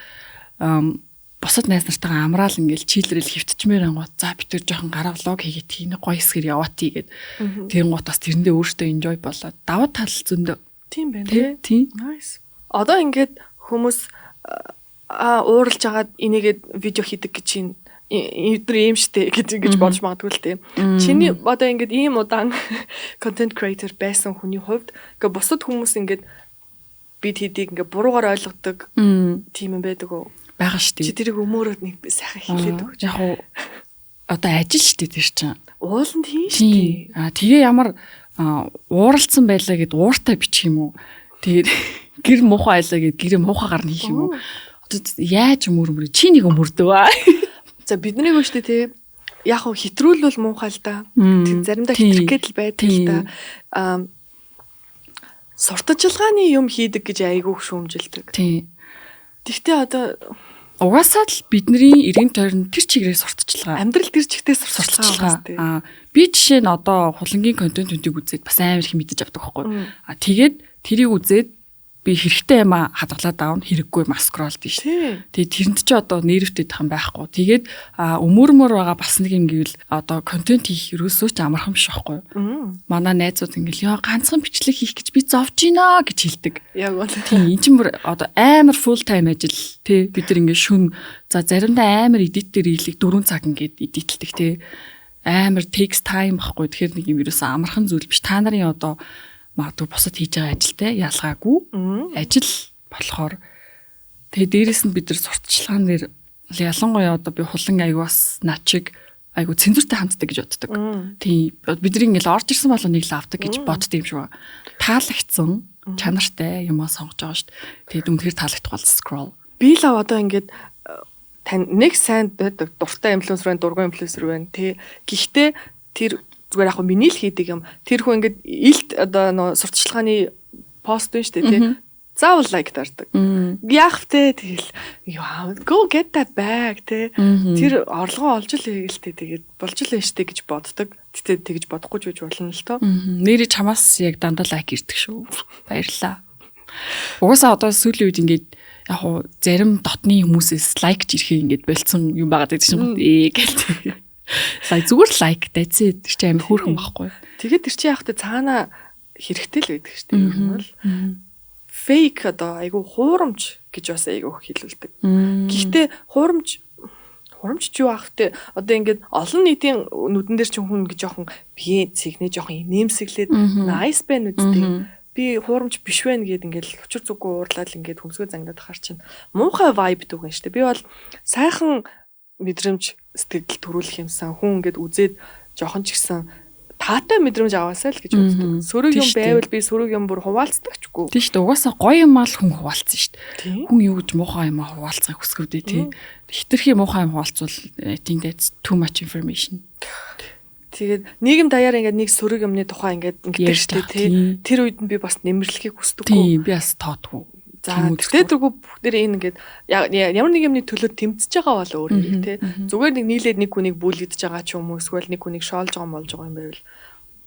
бусад найз нартайгаа амраал ингээл chill рэл хөвтчмээр ангууд за бид тэр жоохон гараа vlog хийгээд тийм гоё хэсгэр яваат тийгээд тэрэн гот бас тэрэндээ өөртөө enjoy болоод давуу тал зөндөө. Тийм байна. Тий. Nice. Одоо ингээд хүмүүс ууралж агаад энийгээд видео хийдэг гэж чинь эдгээр ийм штэ гэж ингэж бодож магадгүй л дээ. Чиний одоо ингээд ийм удаан content creator байсан хүний хувьд ингээ бусад хүмүүс ингээд бид хэдийг ингээ буруугаар ойлгодог тийм юм байдаг уу? Байгаа штэ. Чи тэрийг өмөөрөөд нэг сайхан хэлээд өгч. Яг уу одоо ажил штэ тэр чинь. Ууланд хийн штэ. Аа, тэгээ ямар ууралцсан байлаа гэд ууртай бичих юм уу? Тэгээд гэр муухай айлаа гэд гэрээ муухайгаар нь хийх юм уу? Одоо яаж өмөр чи нэг өмөрдөв аа. За, бидний гоо штэ тий. Яг хөө хэтрүүл бол муухай л да. Тэг заримдаа хэтрэх гээд л байдаг л да. Аа, сурталчилгааны юм хийдэг гэж айгүйх шүүмжилдэг. Тий. Тэгтээ одоо Угаасаа л бидний эргэн тойрон тэр чигээрээ сурталчилгаа. Амьдрал тэр чигтээ сурталчилгаа. Би жишээ нь одоо хулангийн контентуудыг үзээд бас амар их мэдэж авдаг байхгүй. Тэгээд тэрийг үзээд би хэрэгтэй юм а хадгалаад аавна, хэрэггүй юм scroll дий шүү. Тэгээд тэрэнд чи одоо нервтэй юм байхгүй. Тэгээд өмөрмөр байгаа бас нэг юм гэвэл одоо контент хийх ерөөсөө ч амархан биш байхгүй. Манай найзууд ингээл яа ганцхан бичлэг хийх гэж би зовж гинэ гэж хэлдэг. Яг үнэ. Тийм, эн чинь бүр одоо амар full time ажил тий. Бид нар ингээд шүн за заримдаа амар edit дээр ийлэг 4 цаг ингээд edit лдэг тий. Амар takes time байхгүй. Тэгэхээр нэг юм ерөөсөө амархан зүйл биш. Та нарын одоо магадгүй бусад хийж байгаа ажилтай ялгаагүй ажил болохоор тэгээ дээрэс нь бид нар сурталчилгаан дээр ялангуяа одоо би хулан аягүй бас начиг айгу цензуртай ханддаг гэж боддог. Тийм, бидний ингээл орж ирсэн болоо нэг л авдаг гэж боддог юм шиг байна. Таалагдсан чанартай юм аа сонгож байгаа шүү дээ. Тэгээд үнэхээр таалагдах бол scroll. Би л одоо ингээд тань нэг сайн байдаг дуртай инфлюенсер байна, дургүй инфлюенсер байна тий. Гэхдээ тэр зүгээр яг миний л хийдэг юм. Тэр хүн ингээд илт одоо нөө сурталчилгааны пост байна шүү дээ тий. Заавал like дардаг. Яах вэ тэгэл яа go get that bag тий. Тэр орлогоо олж л хийгэлтэй тэгээд болж л байна штэ гэж боддог. Гэтэ тэгж бодохгүй ч гэж болно л тоо. Нэрээ чамаас яг дандаа like ирдэг шүү. Баярлалаа. Угаасаа одоо сүүлийн үед ингээд яг хуу зарим дотны хүмүүсээс like ч ирэхээ ингээд болцсон юм байгаа гэдэг чинь ээ гэл. Like зүгээр like that's it. Тэр чинь амар хөөрхөн байхгүй. Тэгээд тэр чинь яг та цаана хэрэгтэй л байдаг шүү дээ. Ер нь бол fake одоо айгу хуурамч гэж бас айгу хэлүүлдэг. Гэхдээ хуурамч хурамч юу ах вэ? Одоо ингээд олон нийтийн нүдэн дээр чинь хүн ингэ жоохон бие цэгнээ жоохон инээмсэглээд nice байна үсттэй. Би хуурамч биш байна гэд ингээд учир зүггүй уурлаад ингээд хөмсгөө зангидаад хахаар чинь муухай vibe дүгэн штэ. Би бол сайхан мэдрэмж сэтгэл төрүүлэх юмсан хүн ингээд үзээд жоохон ч гэсэн таатай мэдрэмж аваасай л гэж боддог. Сөрөг юм байвал би сөрөг юм бүр хуваалцдаг ч үгүй. Тийм шүү дээ. Угаасаа гоё юм аа л хүн хуваалцсан шүү дээ. Хүн юу гэж муухай юм аа хуваалцахыг хүсгэв дээ тий. Хитрхи муухай юм хуваалцвал I think that's too much information. Тэгээд нийгэм даяар ингээд нэг сөрөг юмны тухай ингээд ингэдэг шүү дээ тий. Тэр үед нь би бас нэмэрлэхийг хүсдэггүй. Тийм, би бас тоодгүй. За, тэгтээ тэргүй бүгдээр энэ ингээд ямар нэг юмны төлөө тэмцэж байгаа бол өөр юм тий. Зүгээр нэг нийлээд нэг хүнийг bully дэж байгаа ч юм уу эсвэл нэг хүнийг шоолж байгаа молж байгаа юм байвал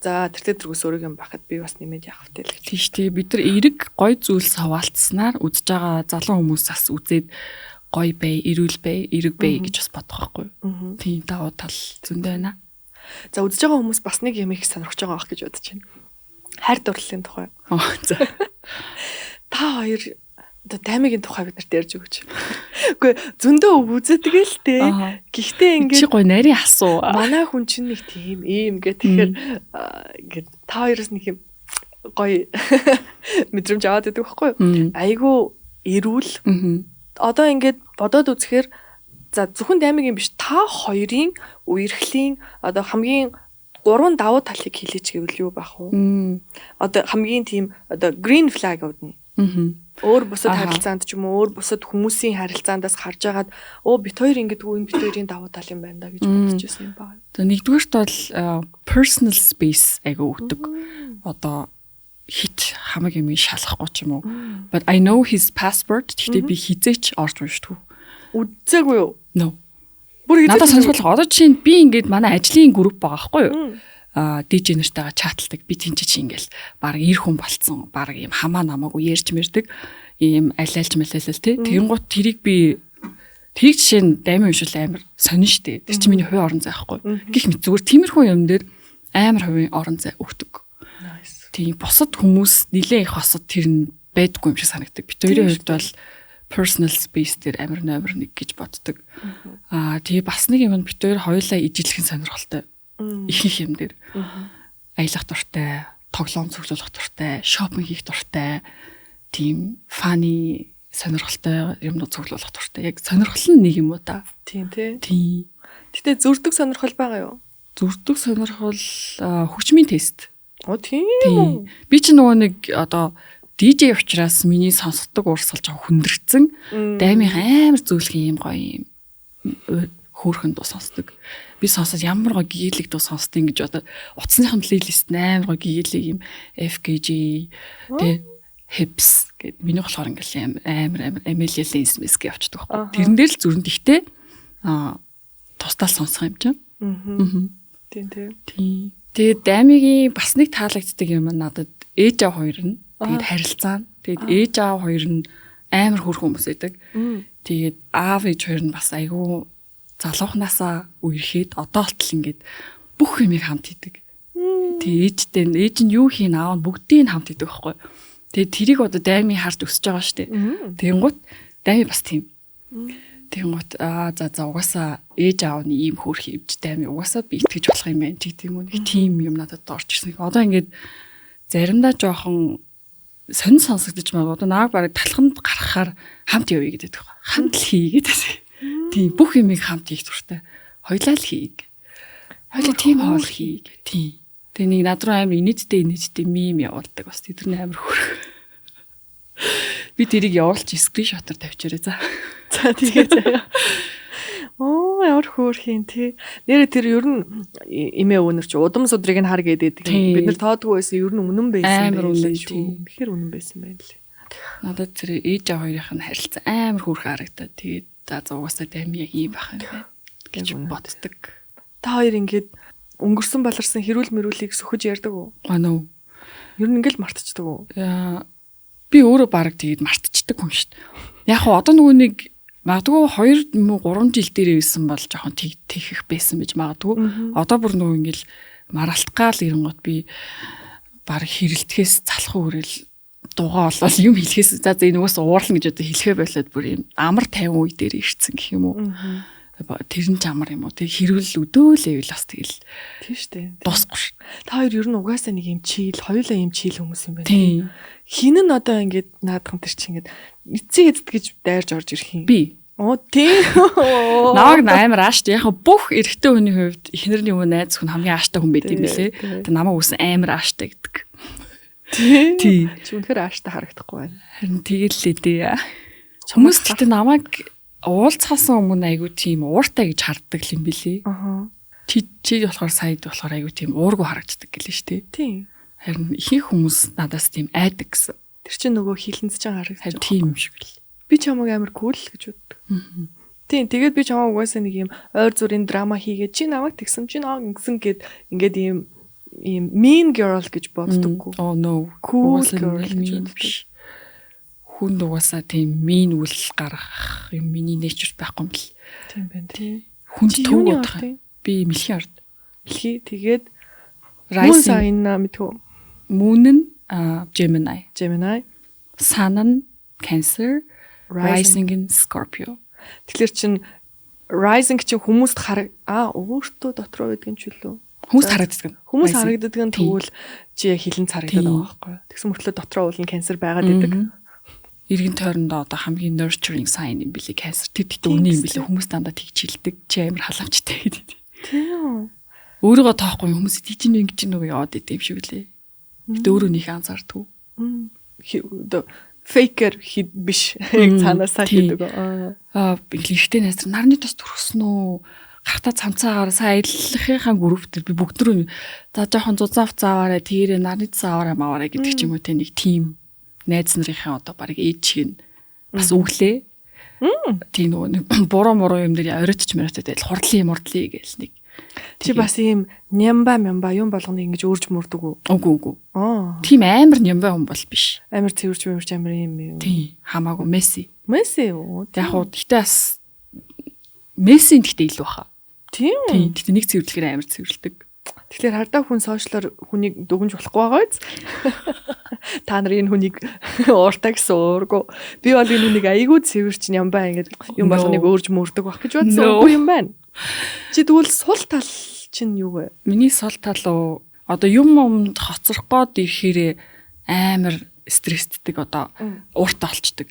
за тэртээ тэргүй сөрөг юм байхад би бас нэмээд явах вэ л гэж. Тийм шүү дээ. Бид нар эерэг гой зүйлс хаваалцсанаар үзэж байгаа залуу хүмүүс бас үзээд гой бай, эрүүл бай, эерэг бай гэж бас бодох байхгүй. Тийм, давуу тал зөндөө байна. За, үзэж байгаа хүмүүс бас нэг юм их сонирхож байгаа байх гэж бодож байна. Хайр дурлалын тухай. За. Та хоёр одоо Даймигийн тухай бид нарт ярьж өгөөч. Үгүй, зөндөө үздэг л дээ. Гэхдээ ингээд чи гой нарийн асуу. Манай хүн чинь нэг тийм ийм гэ тэгэхээр ингээд та хоёроос нэг юм гоё мэдрэмж аваад байдаг байхгүй юу? Айгу эрүүл. Одоо ингээд бодоод үзэхээр за зөвхөн Даймигийн биш, та хоёрын үерхлийн одоо хамгийн гурван давуу талыг хэлээч гэвэл юу байх вэ? Одоо хамгийн тийм одоо green flag ууд нь. Өөр бусад харилцаанд ч юм уу, өөр бусад хүмүүсийн харилцаандаас харж агаад өө бит хоёр ингэдэггүй, энэ бит хоёрын давуу тал юм байна да гэж бодож байсан юм байна. За, нэгдүгээрт бол personal space айгу өгдөг. Одоо хит хамаг юм шалахгүй ч юм уу. But I know his password. Гэхдээ би хизээч орж уншдаггүй. Үзээгүй юу? No. Бүр хизээч. Надад сонирхол одоо чинь би ингээд манай ажлын групп байгаа байхгүй юу? DJ нартайгаа chat алдаг. Би тэнцээ чи ингээл баг эр хүн болцсон. Баг юм хамаа намаагүй ярьж мэрдэг. Ийм алиалж малиалал тий. Тэгэнгუთ тэрийг би тэрийг жишээ нь даймын уншвал амар сонин штэ. Тэр чинь миний хувийн орон зай байхгүй. Гэх мэт зүгээр тиймэрхүү юм дээр амар хувийн орон зай өгдөг. Тийм, бусад хүмүүс нилээ их босод тэр нь байдаггүй юм шиг санагдаг. Бит хоёрын хувьд бол personal space дээр амар номер 1 гэж боддог. Тэгээ бас нэг юм нь бит хоёр хоёулаа ижилхэн сонирхолтой. Ихэнх юм дээр. Аялах дуртай, тоглоом цуглуулах дуртай, shopping хийх дуртай, тийм funny сонирхолтой юмнууд цуглуулах дуртай. Яг сонирхол нь нэг юм уу та. Тийм тий. Тийм. Гэтэ зөрдөг сонирхол байгаа юу? Зөрдөг сонирхол хөгжмийн тест. Оо, тийм үү. Би чи нөгөө нэг одоо DJ учраас миний сонсдог урсгал жоо хүндэрсэн. Даймын амар зөөлхөн юм гоё юм хөөрхөн дуу сонсдог. Би сонсоод ямар гоё гийлэг дуу сонсдیں гэж одоо утасныхын playlist амар гоё гийлэг юм FKJ тэ. Hips гэд миний болохоор ингээл амар амар Amelia Lens мэс гэж явчихдаг байхгүй. Тэрэн дээр л зүрэн тэгтээ тусдал сонсох юм чинь. Аа. Тийм тийм. Тийм. Тэгээд Дамигийн бас нэг таалагддаг юм надад ээж аав хоёр нь тэгээд харилцаа нь. Тэгээд ээж аав хоёр нь амар хөөрхөн хүмүүс байдаг. Тэгээд аав ээж хоёр нь бас айгүй залуухнаасаа үерхэд одоо болтол ингээд бүх юмыг хамт хийдэг. Тэгээд ээжтэй ээж нь юу хийн аав нь бүгдийг нь хамт хийдэг байхгүй. Тэгээд тэрийг одоо Дами харж өсөж байгаа шүү дээ. Тэгэнгүүт Дами бас тийм. Тэгэнгүүт аа за за угаасаа ээж аав нь ийм хөөрхөн юмч Дами угаасаа би итгэж болох юм байна ч гэдэг юм уу. Нэг тийм юм надад орж ирсэн. Одоо ингээд заримдаа жоохон сонин сонсогдож магадгүй. Одоо нааг бараг талханд гаргахаар хамт явъя гэдэг байхгүй. Хамт л хий гэдэг. Тийм бүх юмыг хамт хийх дуртай. Хоёлаа л хий. Хоёлаа тийм хоол хий. Тийм. Тэгээ нэг над руу амар инээдтэй meme явуулдаг бас. Тэд нар амар хөөрхөн. Би тэрийг явуулч screenshot оор тавьчаарай за. За тэгээ заяа. Оо ямар хөөрхөн тий. Нээрээ тэр ер нь эмээ өвнөр чи удам судрыг нь хар гэдэг. Бид нар тоодгүй байсан ер нь үнэн байсан амар үнэн шүү. Тэгэхээр үнэн байсан байна лээ. Надад тэр ээж аав хоёрын нь харилцаа амар хөөрхөн харагдаад тэгээд за угаасаа Дами яг ийм байх юм байна гэж боддог. Та хоёр ингээд өнгөрсөн баларсан хэрүүл мөрүүлийг сөхөж ярьдаг уу? Аа нөө. Ер нь ингээл мартчихдаг уу? Би өөрөө бараг тэгээд мартчихдаг хүн шүү дээ. Яг хуу одоо нөгөө нэг магадгүй 2 3 жил дээрээ байсан бол жоохон тэгэх байсан гэж магадгүй. Одоо бүр нөгөө ингээл маралтгаал ирэнгүүт би бараг хэрэлдэхээс залах үрэл дугаа олол юм хэлэхээс за за энэ угаас уурлна гэж одоо хэлэхээ болоод бүр юм амар 50 үе дээр ирсэн гэх юм уу. Тэр нь ч амар юм уу. Тэг хэрүүл өдөөлээвэл бас тэгэл. Тийм шүү дээ. Дуусахгүй шүү. Та хоёр ер нь угаасаа нэг юм чийл, хоёулаа юм чийл хүмүүс юм байна. Тийм. Хин нь одоо ингээд наадхан тэр чинь ингээд эцэг эцэд гэж дайрж орж ирэх юм. Би. Оо тийм. Намайг амар ааштай. Яг бүх эрэгтэй хүний хувьд эхнэрний өмнө найз хүн хамгийн ааштай хүн байд юм билээ. Тэг намайг үсэн амар ааштай гэдэг. Тийм. Тийм. Чи үнэхээр ааштай харагдахгүй байна. Харин тэгэл лээ дээ. Хүмүүс гэхдээ намайг уулзахаас өмнө айгүй тийм ууртай гэж харддаг юм билээ. Аа. Чи болохоор саяд болохоор айгүй тийм уургүй харагддаг гэлээ шүү дээ. Тийм. Харин ихэнх хүмүүс надаас тийм айдаг гэсэн. Тэр чинь нөгөө хилэнцэж харагдаж байгаа. Тийм юм шиг л. Би чамайг амар кул гэж боддог. Тийм, тэгээд би чамайг угаасаа нэг юм ойр зүрийн драма хийгээд чи намайг тэгсэн, чи намайг ингэсэн гэд ингээд ийм mean girl гэж боддоггүй. Oh no. Cool girl гэж боддог. Хүнд угаасаа тийм mean үйл гаргах юм миний nature байхгүй юм л. Тийм байна тий. Хүнд төв бодох. Би мэлхийн ард. Мэлхий тэгээд Rising на мэдхүү. Moon нь Gemini. Gemini. Sun нь Cancer, Rising нь Scorpio. Тэгэхээр чин Rising чинь хүмүүст хараг өөртөө дотроо байдаг юм ч үлээ. Хүмүүст харагддаг. Хүмүүс харагддаг нь тэгвэл чи яг хилэн царагдаад байгаа байхгүй. Тэгсэн мөртлөө дотроо уул нь Cancer байгаад идэг. Иргэн тойрондоо одоо хамгийн nurturing sign юм билээ Cancer. Тэр тэгтээ үнэн юм билээ. Хүмүүс дандаа тэгж хэлдэг. Чи амар халамжтай гэдэг. Тийм. Өөрийгөө тоохгүй хүмүүс тийч нэг ингэж нэг яваад идэм шиг үлээ. Гэтэ өөрөө нөх анзаардгүй. Faker биш. Яг цаанаасаа хийдэг. Аа ихтэй найз нарны тос төрсөн үү? Гартаа цамцаа аваарай. Сая аяллахынхаа групп дээр би бүгд рүү за жоохон зузаан хувцас аваарай. Тэгэрээ нарны тос аваарай маваарай гэдэг ч юм уу те нэг тим найз нарынхаа одоо барыг ээж шиг нь бас өглөө. Тийм нөгөө нэг буруу муруу юм дээр оройтч мөрөтөд байл хурдлын мурдлыг гээл нэг. Чи бас ийм нямба мямба юм болгоныг ингэж өөрж мөрдөг үү? Үгүй үгүй. Аа. Тийм амар нямба хүн бол биш. Амар цэвэрч мөрч амар ийм юм. Тийм хамаагүй Месси. Месси юу? Яг уу гэтээ бас Мессийн гэтээ илүү баха. Тийм. Тийм. Гэтээ нэг цэвэрлэхээр амар цэвэрлдэг. Тэгэхээр хардаа хүн сошиалор хүнийг дүгнж болохгүй байгаа биз? Та нар энэ хүнийг ууртай гэсэн уургүй. Би бол энэ хүнийг айгүй цэвэрч нямбай ингэж юм болгоныг өөрж мөрдөг байх гэж бодсон. Үгүй юм байна. Чи тэгвэл сул тал чинь юу вэ? Миний сул тал уу? Одоо юм юмд хоцрох гоод ирэхээрээ амар стрессддэг одоо ууртай болчдөг.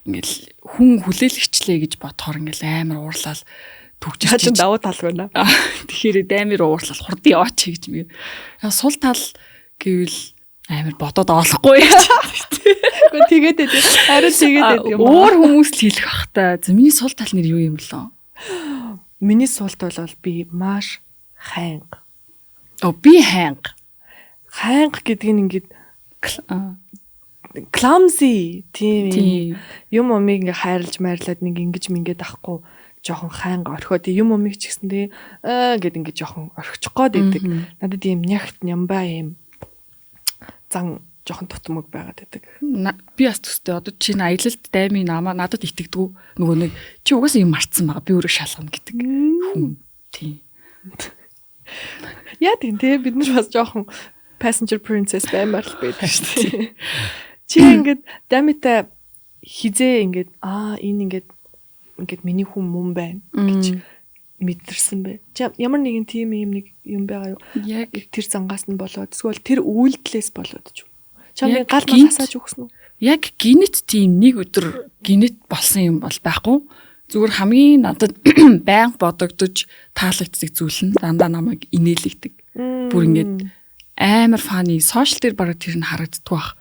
Ингээл хүн хүлээлгчлээ гэж бодохоор ингээл амар уурлал төгжиж чинь давуу тал байна. Тэгэхээр даймир уурлал хурдан яваач гэж мэг. Сул тал гэвэл амар бодоод олохгүй яаж. Гэхдээ тэгээд байд. Харин тэгээд байд юм. Өөр хүмүүс л хэлэх бах та. Миний сул тал нэр юу юм бэлээ? Миний сул тал бол би маш хайнга. Оо би хайнга. Хайнга гэдэг нь ингээд Clumsy тийм юм умыг ингээ хайрлаж майрлаад нэг ингэж мингээд ахгүй жоохон хайнга орхиод юм умыг ч гэсэн тий аа гэд ингээ жоохон орхичих гээд идэг. Надад ийм нягт нямбай ийм зан жоохон тутмаг байгаад байдаг. Би бас төстэй. Одоо чи аялалд дайми намаа надад итгэдэггүй. Нөгөө нэг чи угаасаа юм марцсан байгаа. Би өөрөө шалгана гэдэг хүн. Тийм. Яа тийм те бид нар бас жоохон passenger princess баймар л байдаг шүү дээ. Чи ингээд дамитай хизээ ингээд аа энэ ингээд ингээд миний хүн мөн байна гэж мэдэрсэн бэ. Чи ямар нэгэн тийм юм нэг юм байгаа юу? Яг тэр зангаас нь болоод эсвэл тэр үйлдэлээс болоод ч юм. Чамд гал мал хасааж өгсөн үү? Яг гинэт тийм нэг өдөр гинэт болсон юм бол байхгүй. Зүгээр хамгийн надад байнга бодогдож таалагддаг зүйл нь дандаа намайг инээлэгдэг. Бүр ингээд амар funny social дээр бараг тэр нь харагддаг бах.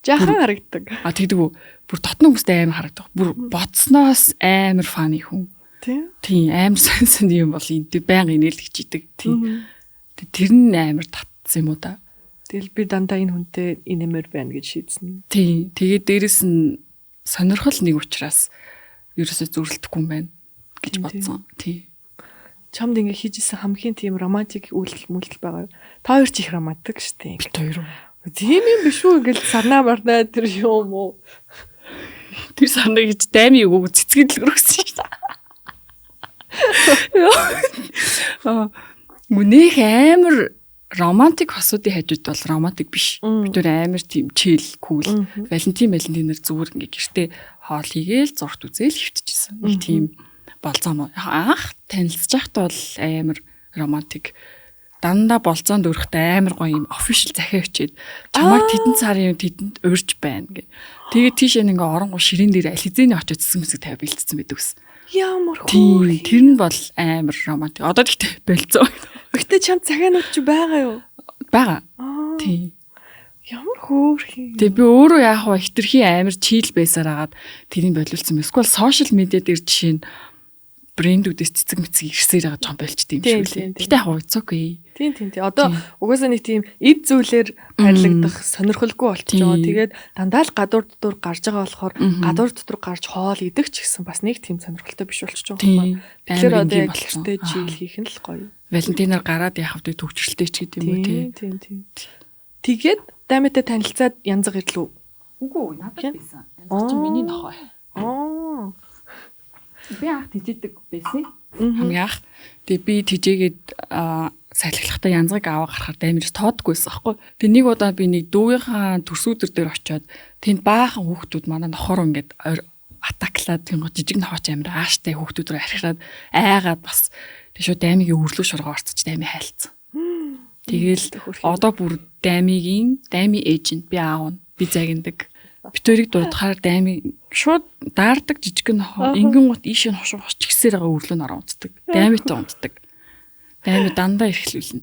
Жаахан харагддаг. А тэгдэг үү? Бүр дотны хүмүүстэй амар харагдах. Бүр бодсноос амар funny хүн. Тийм. Тийм амар сан сан юм бол энэ байнга инээлгэж идэг. Тийм. Тэр нь амар татсан юм уу да. Тэгэл би дандаа энэ хүнтэй инээмэр байна гэж шийдсэн. Тийм. Тэгээд дээрэс нь сонирхол нэг учраас ерөөсөө зүрэлдэхгүй юм байна гэж бодсон. Тийм. Чамд ингээ хийж исэн хамгийн тийм романтик үйлдэл мүлдэл байгаа юу? Та хоёр ч их романтик шүү дээ. Бид хоёр уу? Тийм юм биш үү? Ингээл сарнаа марнаа тэр юм уу? Тэр сарнаа гэж дайми өгөөг цэцгээд л өргөсөн шүү дээ. Аа. Мөнийх амар романтик хосуудын хажууд бол романтик биш. Бид нэр амар тийм chill, cool. Валентин Валентинээр зүгээр ингээ гэртээ хоол хийгээл зургт үзээл хөвтөжсэн. Нэг тийм болцоо мó. Анх танилцж байхдаа бол амар романтик. Дандаа болцоонд өрөхтэй амар гоё юм official захиа өчөөд чамайг тэдэн сарын тэдэнд урьж байна гэ. Тэгээд тийшээ ингээ оронгоо ширээн дээр аль хэзээний очиж цэцэг мэсэг тавиа бэлтцсэн байдаг ус. Ямар хөөрхөн. Тэр нь бол амар романтик. Одоо тэгтээ болцоо. Гэтэ чамд захианууд чи байгаа юу? Байгаа. Тийм. Ямар хөөрхөн. Тэгээ би өөрөө яах вэ? Хитрхи амар chill байсаар агаад тэрийг болиулсан юм. Эсвэл social media дээр жишээ нь брэндүүдээс цэцэг мэцэг ирсээр байгаа жоохон болчтой юм шиг лээ. Гэтэ яг it's okay. Тийм тийм тийм. Одоо угаасаа нэг тийм эд зүйлээр харилагдах сонирхолгүй болчихж байгаа. Тэгээд дандаа л гадуур дотор гарч байгаа болохоор гадуур дотор гарч хоол идэх ч гэсэн бас нэг тийм сонирхолтой биш болчихж байгаа юм байна. Тэгэхээр одоо яг гэртээ chill хийх нь л гоё. Валентинаар гараад яхав тэ төвчрэлтэй ч гэдэг юм уу тий. Тийм тийм. Тэгээд даймтай танилцаад янзаг ирлүү. Үгүй надад байсан. Янзаг чинь миний нохой. Аа. Би анх тэжээдэг байсан. Хамгийн анх. Тэгээ би тэжээгээд салхилахдаа янзыг аваа гарахаар даймирс тоодгүйсэн аахгүй. Тэгээ нэг удаа би нэг дүүгийнхаа төрсүүдэр дээр очиод тэнд баахан хүүхдүүд манай нохоор ингээд атаклаад тийм жижиг нохооч амир ааштай хүүхдүүд рүү архираад айгаад бас тэг шууд даймигийн өрлөө шургаа орцож дайми хайлцсан. Тэгээл одоо бүр даймигийн дайми эйжент би аав нь би загиндаг. Битэрийг дуудахаар дайми шууд даардаг жижиг нохоо ингэн гут ийшээ хошуу хоч гисээр байгаа өрлөө нараа унтдаг. Даймитай унтдаг. Дайми дандаа эрхлүүлнэ.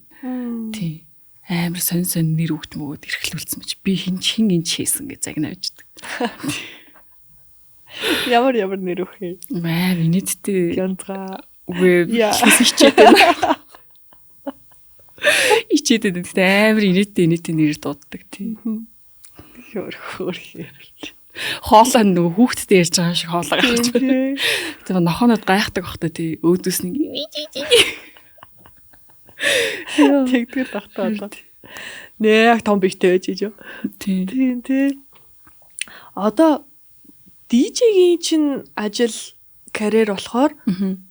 Тийм. Амар сонь сонь нэр өгт мөгөөд эрхлүүлсэн мэж би хин хин энэ хийсэн гэж загнаа байждаг. Ямар ямар нэр өгөх юм? Амар инээдтэй. Янзгаа. Үгүй хичээд байна. Хичээд байна. Гэтэ амар инээдтэй инээдтэй нэр дууддаг тийм. Хөр хөр. Хоолой нөгөө хүүхдтэй ярьж байгаа шиг хоолой гарч байна. Тэгээ нохоонод гайхдаг бах та тий өөдөөс нэг тэгтгэл багтаа одоо. Нэ яг том бигтэй байж ижээ. Тийм. Тийм тий. Одоо DJ-гийн чинь ажил карьер болохоор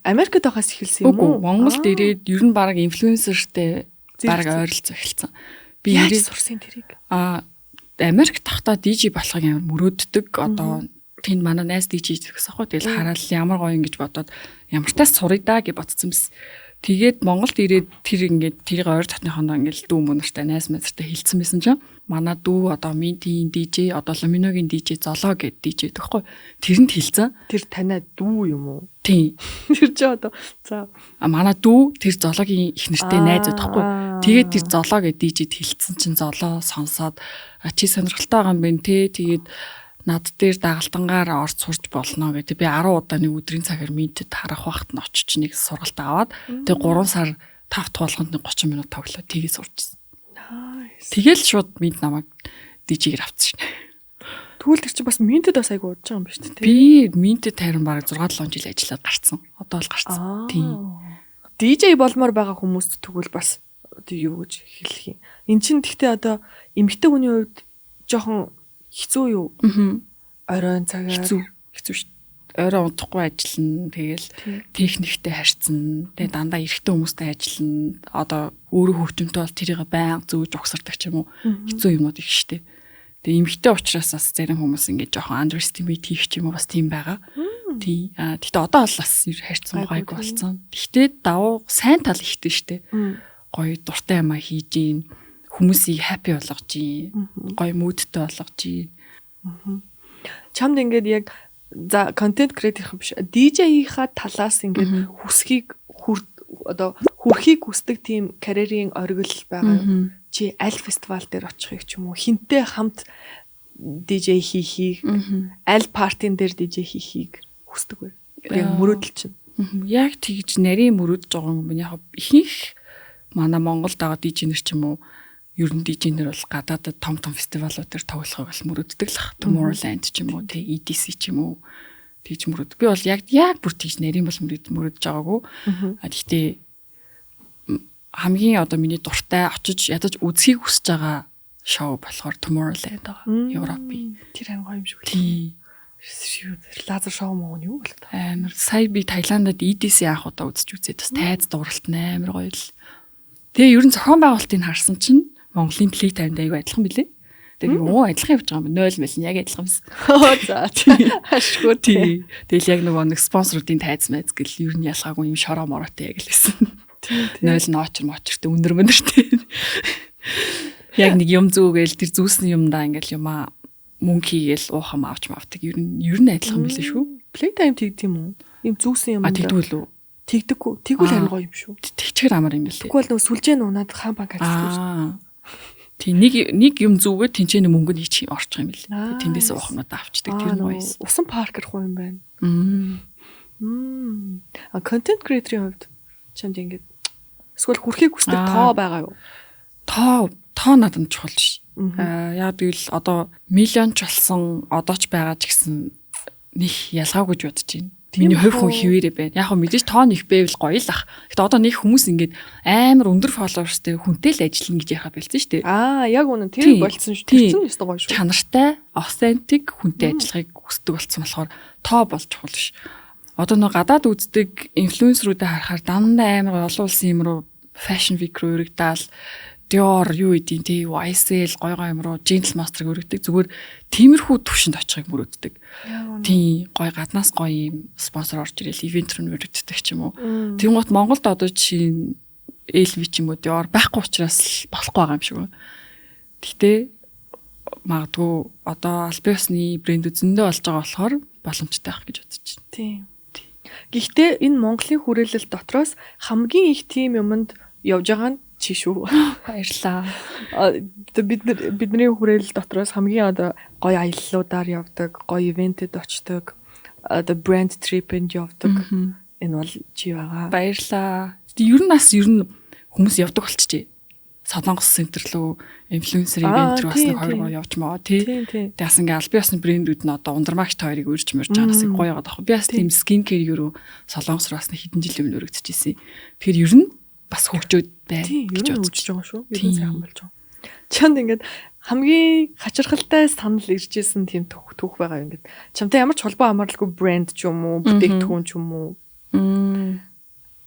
Америкт байхаас эхэлсэн юм уу? Үгүй, Монголд ирээд ер нь баг инфлюенсертэй баг ойролцоо эхэлсэн. Би ирээд сурсан тэрийг. Аа Америкт тахта DJ болохыг амар мөрөөддөг. Одоо тэнд манай найз DJ гэсэн аахгүй. Тэгэл хараад ямар гоё юм гэж бодоод ямар тас сурыг даа гэж бодсон биз. Тэгээд Монголд ирээд тэр ингээд тэрийг ойр дотныхондоо ингээд дүү мөн нартай найз мэзэртэй хэлсэн байсан чинь манай дүү одоо Минтийн DJ одоо Ламиногийн DJ Золоо гэд DJ гэхгүй. Тэрэнд хэлсэн. Тэр танай дүү юм уу? Тийм. Тэр чи одоо за а манай дүү тэр Золоогийн их нэртэй найз байхгүй. Тэгээд тэр Золоо гэд DJ-д хэлсэн чинь Золоо сонсоод чи сонирхолтой байгаа юм байна те. Тэгээд над дээр дагалдангаар орж сурч болно гэдэг. Би 10 удаа нэг өдрийн цагаар минтэд харах байхад нь очиж нэг сургалт аваад тэгээ 3 сар 5 дахь болгонд нэг 30 минут тоглоо. Тэгээ сурчсан. Nice. Тэгэл шууд минт намайг DJ-гээр авчихсан шин. Тэгвэл тэр чинь бас Minted бас айгу удаж байгаа юм ба шүү дээ. Би Minted харин бараг 6 7 жил ажиллаад гарцсан. Одоо л гарцсан. Тийм. DJ болмоор байгаа хүмүүст тэгвэл бас одоо юу гэж хэлэх юм. Эн чинь тэгтээ одоо эмэгтэй хүний хувьд жоохон хэцүү юу? Аа. Оройн цагаар Хэцүү. Хэцүү шүү. Орой унтахгүй ажиллана. Тэгэл техниктэй харьцна. Тэгээ дандаа эрэгтэй хүмүүстэй ажиллана. Одоо өөрөө хөгжимтэй бол тэрийг байнга зөөж угсардаг ч юм уу. Хэцүү юмнууд их штэ. Тэгээ эмэгтэй учраас бас зарим хүмүүс ингээд жоохон underestimate хийх ч юм уу бас тийм байгаа. Тий. А тэгтээ одоо бол бас харьцан Гайгүй, гайгүй болсон. Тэгтээ давуу сайн тал ихтэй штэ. Гоё дуртай юмаа хийж гин, хүмүүсийг happy болгож гин, гоё mood-тэй болгож гин. Чамд ингээд яг за контент creator биш, DJ-ийнхаа талаас ингээд хүсхийг хүр одоо хүрхийг хүсдэг тийм карьерийн оргил байгаа юу? Чи аль фестивал дээр очихыг ч юм уу, хинтээ хамт DJ хийхийг, аль party-н дээр DJ хийхийг хүсдэг вэ? Бүр яг мөрөөдөл чинь. Яг тэгж нарийн мөрөөдөж байгаа юм байна. Яг ихэнх манай Монголд байгаа DJ нар ч юм уу, ер нь DJ нар бол гадаадад том том фестивалууд дээр тоглохыг бол мөрөөддөг л ах. Tomorrowland ч юм уу, тэ EDC ч юм уу тэгж мөрөөд. Би бол яг бүр тэгж нарийн бол мөрөөдөж байгаагүй. А тэгтээ хамгийн одоо миний дуртай очиж ядаж үзхийг хүсэж байгаа шоу болохоор Tomorrowland байгаа. Европын. Тэр ан гоё юм шиг үлээ. Тийм. Лазер шоу муу нь юу бол та. Амар сая би Таиландд EDC анх удаа үзэж үзээд бас тайз дууралт нь амар гоё л. Тэгээ ер нь зохион байгуулалтыг харсан чинь Монголын Playtime-д айгүй адилхан билээ. Тэгээ би оо адилхан явж байгаа юм. 0 мэл нь яг адилхан юмсан. За ашгүй тий. Тэгэл яг нөгөө нэг спонсоруудын тайз майз гэл ер нь ялгаагүй юм шороо мороотой яг л байсан. 0 ноочр мочртой өндөр мөндөртэй. Яг нэг юм зүүгээл тэр зүүсний юмдаа ингээл юмаа мөнгө хийгээл уух юм авч мавдаг. Ер нь адилхан билээ шүү. Playtime тэгд юм уу? Ийм зүүсэн юм. А тэгдгүй лүү? Тэгдэггүй. Тэгвэл харин гоё юм шүү. Тэгчээр амар юм билээ. Тэгвэл нөгөө сүлжээ нь унаад хаан банк ажилладаг шүү. Тий, нэг юм зүгээд тэнцэнэ мөнгө нь хийчих орчих юм билээ. Тэндээс уух юмудаа авчдаг. Тэр нь гоё. Усан паркер хуу юм байна. А контент creator-ийн хувьд чамд ингээд эсвэл хүрхийг хүсдэг тоо байгаа юу? Тоо надад чухал ш. Аа яг гэвэл одоо миллион ч болсон одоо ч байгаа ч гэсэн нэг ялгаагүй ч бодож байна. Миний хувь хүн хിവэрэ байна. Яг хөө мэдээж тоо нэх байвал гоё л ах. Гэтэ одоо нэг хүмүүс ингээд амар өндөр followers-тэй хүнтэй л ажиллана гэж яхаа болцсон шүү дээ. Аа яг үнэн тэр болцсон шүү. Тэр чинь ёстой гоё шүү. Чанартай, authentic хүнтэй ажиллахыг хүсдэг болсон болохоор тоо болж чухал ш. Одоо нэг гадаад үздэг инфлюенсерүүдэд харахаар дандаа амар олон улсын юм руу fashion week руу өргөдаал Dior юу гэдгийг тий YSL гой гой юм руу Gentle Monster-ыг өргөдөг. Зүгээр тиймэрхүү төвшөнд очихыг мөрөөддөг. Тийм гой гаднаас гоё юм спонсор орж ирэл event рүү өргөддөг ч юм уу. Тэнгуут Монголд одоо жишээ нь LV ч юм уу Dior байхгүй учраас болохгүй байгаа юм шиг байна. Гэтэ магадгүй одоо аль биесны брэнд зөндөө болж байгаа болохоор боломжтой байх гэж бодож байна. Тийм. Гэхдээ энэ Монголын хүрээлэл дотроос хамгийн их тим юмд явж байгаа нь чи шүү. Баярлаа. Одоо бид нар бидний хүрээлэл дотроос хамгийн одоо гоё аяллуудаар явдаг, гоё event-эд очдог, одоо брэнд trip-энд явдаг. Энэ бол чи байгаа. Баярлаа. Ер нь бас ер нь хүмүүс явдаг болчихжээ. Солонгос центр рүү инфлюенсер event рүү бас нэг 2 3 явж маа тий. Тэгээ бас ингээ аль биесны брэндүүд нь одоо ундрмагч хоёрыг үрж мөрж байгаа бас гоё яваад байгаа. Би бас тийм skin care руу Солонгос руу бас нэг хэдэн жил өмнө өргөдөж ирсэн. Тэгэхээр ер нь бас хөгжөөд байна гэж бодож байгаа шүү. Ер нь сайхан болж байгаа. Чамд ингээд хамгийн хачирхалтай санал ирж исэн тийм түүх байгаа юм ингээд. Чамтай ямар ч холбоо хамааралгүй брэнд ч юм уу, бүтээгдэхүүн ч юм уу.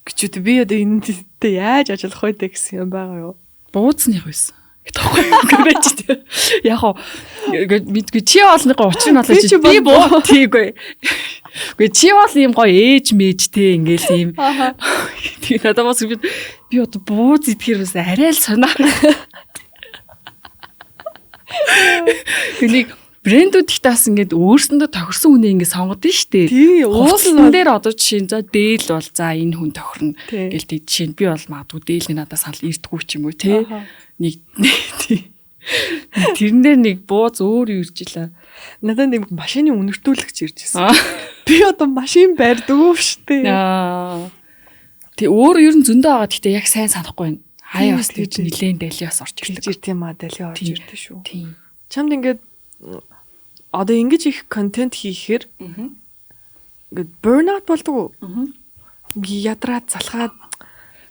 Гэчүүд би одоо энэтэй яаж ажиллах вэ гэсэн юм байгаа юу? Бууцных байсан. Гэдэг байж тээ. Яг хоо мэдгүй чи олныгоо учир нь болоо чи би буу тийгүй. Үгүй чи бол ийм гоё ээж мэж те ингээл ийм. Тэгээ надад бас би одоо бууз идэхэр бас арай л сонаа. Тэнийг брэндүүд их таас ингээд өөрсөндөө тохирсон хүнээ ингээд сонгодсон шүү дээ. Тий, уулсан дээр одоо жишээ нь за дээл бол за энэ хүн тохирно гэл тий жишээ нь би бол магадгүй дээлний надад санал ирдэггүй ч юм уу тий. Нэг тий. Тэрэн дээр нэг бууз өөр юу ирж илаа. Надад нэг машины үнэртүүлэгч ирж ирсэн. Би одоо машин барьдаггүй шүү дээ. Аа. Тий өөр ер нь зөндөө байгаа гэхдээ яг сайн санахгүй байна. Хаяа бас тэгж нилээн дали бас орж ирдэг. Ирд юм аа дали орж ирдэг шүү. Тийм. Чамд ингээд Одоо ингэж их контент хийхээр ингээд burnout болдог уу? Ядраад залхаад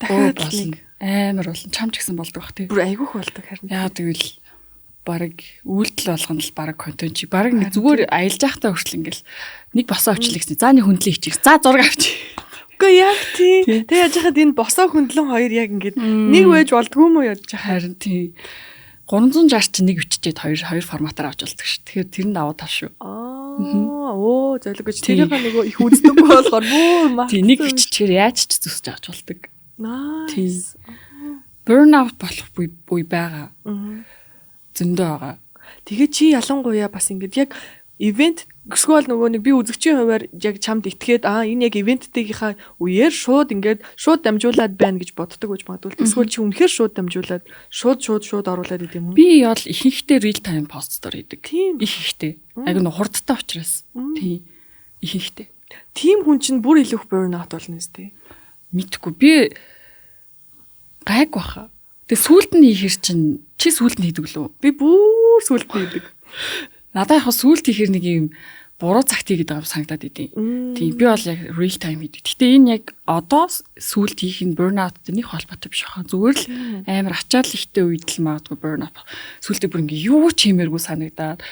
дахиад нэг амар болно. Чам ч гэсэн болдог бах тий. Бүр айгүйх болдог харин. Яа тэгвэл бараг үйлдэл болгоно л бараг контент чи бараг нэг зүгээр аялж байхдаа хүртэл ингээл нэг босоо авчлаа гэсэн. За нэг хөндлөн хийчих. За зураг авчих. Үгүй яг тий. Тэг яаж хахад энэ босоо хөндлөн хоёр яг ингээд нэг байж болдгоо юм уу яаж харин тий. 360 чи нэг биччихээд хоёр форматаар авч болдог ш. Тэгэхээр тэр нь давуу тал шүү. Аа оо золиг гэж тэрийг нөгөө их үздэггүй болохоор бүр маа. Тий нэг биччихээр яаж ч зүсэж авч болдог. Nice. Burnout болох үе байгаа. Зөндөө байгаа. Тэгээ чи ялангуяа бас ингээд яг ивент эсвэл нөгөө нэг би үзэгчийн хувиар яг чамд итгээд энэ яг ивенттэйгийнхаа үеэр шууд ингээд шууд дамжуулаад байна гэж боддог гэж магадгүй. Эсвэл чи үнэхээр шууд дамжуулаад шууд оруулаад идэм үү? Би бол ихэнхдээ real time post story хийдэг. Тийм. Ихэнхдээ. Айгу нөх хурдтай учраас. Тийм. Ихэнхдээ. Тийм хүн чинь бүр илүү их burnout болно үстэй. Мэдхгүй. Би гайг баха. Тэгээ сүүлд нь хийхэр чинь чи сүүлд нь хийдэг лүү? Би бүр сүүлд нь хийдэг. Надаа яг сүүлд хийхэр нэг юм буруу цагт хийгээд байгаа юм санагдаад идэв. Тийм би бол яг real time хийдэг. Гэтэ энэ яг одоо сүүлд хийх нь burnout-тэй нэг холбоотой биш хаа. Зүгээр л амар ачаал ихтэй үед л магадгүй burnout. Сүүлдээ бүр ингээ юу ч хиймээргүй санагдаад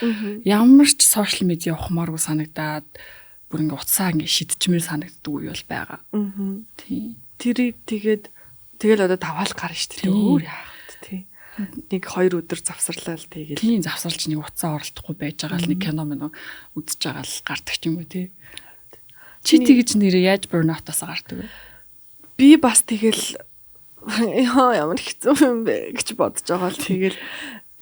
ямар ч social media ухмааргүй санагдаад бүр ингээ утсаа ингээ шидчмээр санагддаг үе бол байгаа. Тийм. Тэрийг тэгээд тэгэл одоо даваал гарна шүү дээ. Өөр яах вэ тий. Нэг 2 өдөр завсарлаа л тэгэл. Тийм завсарлж нэг утсаа оролдохгүй байж байгаа л нэг кино мөн үзэж байгаа л гардаг ч юм уу тий. Чи тэгж нэрээ яаж burnout-аас гардаг вэ? Би бас тэгэл яа ямар хэцүү юм бэ гэж бодож байгаа л тэгэл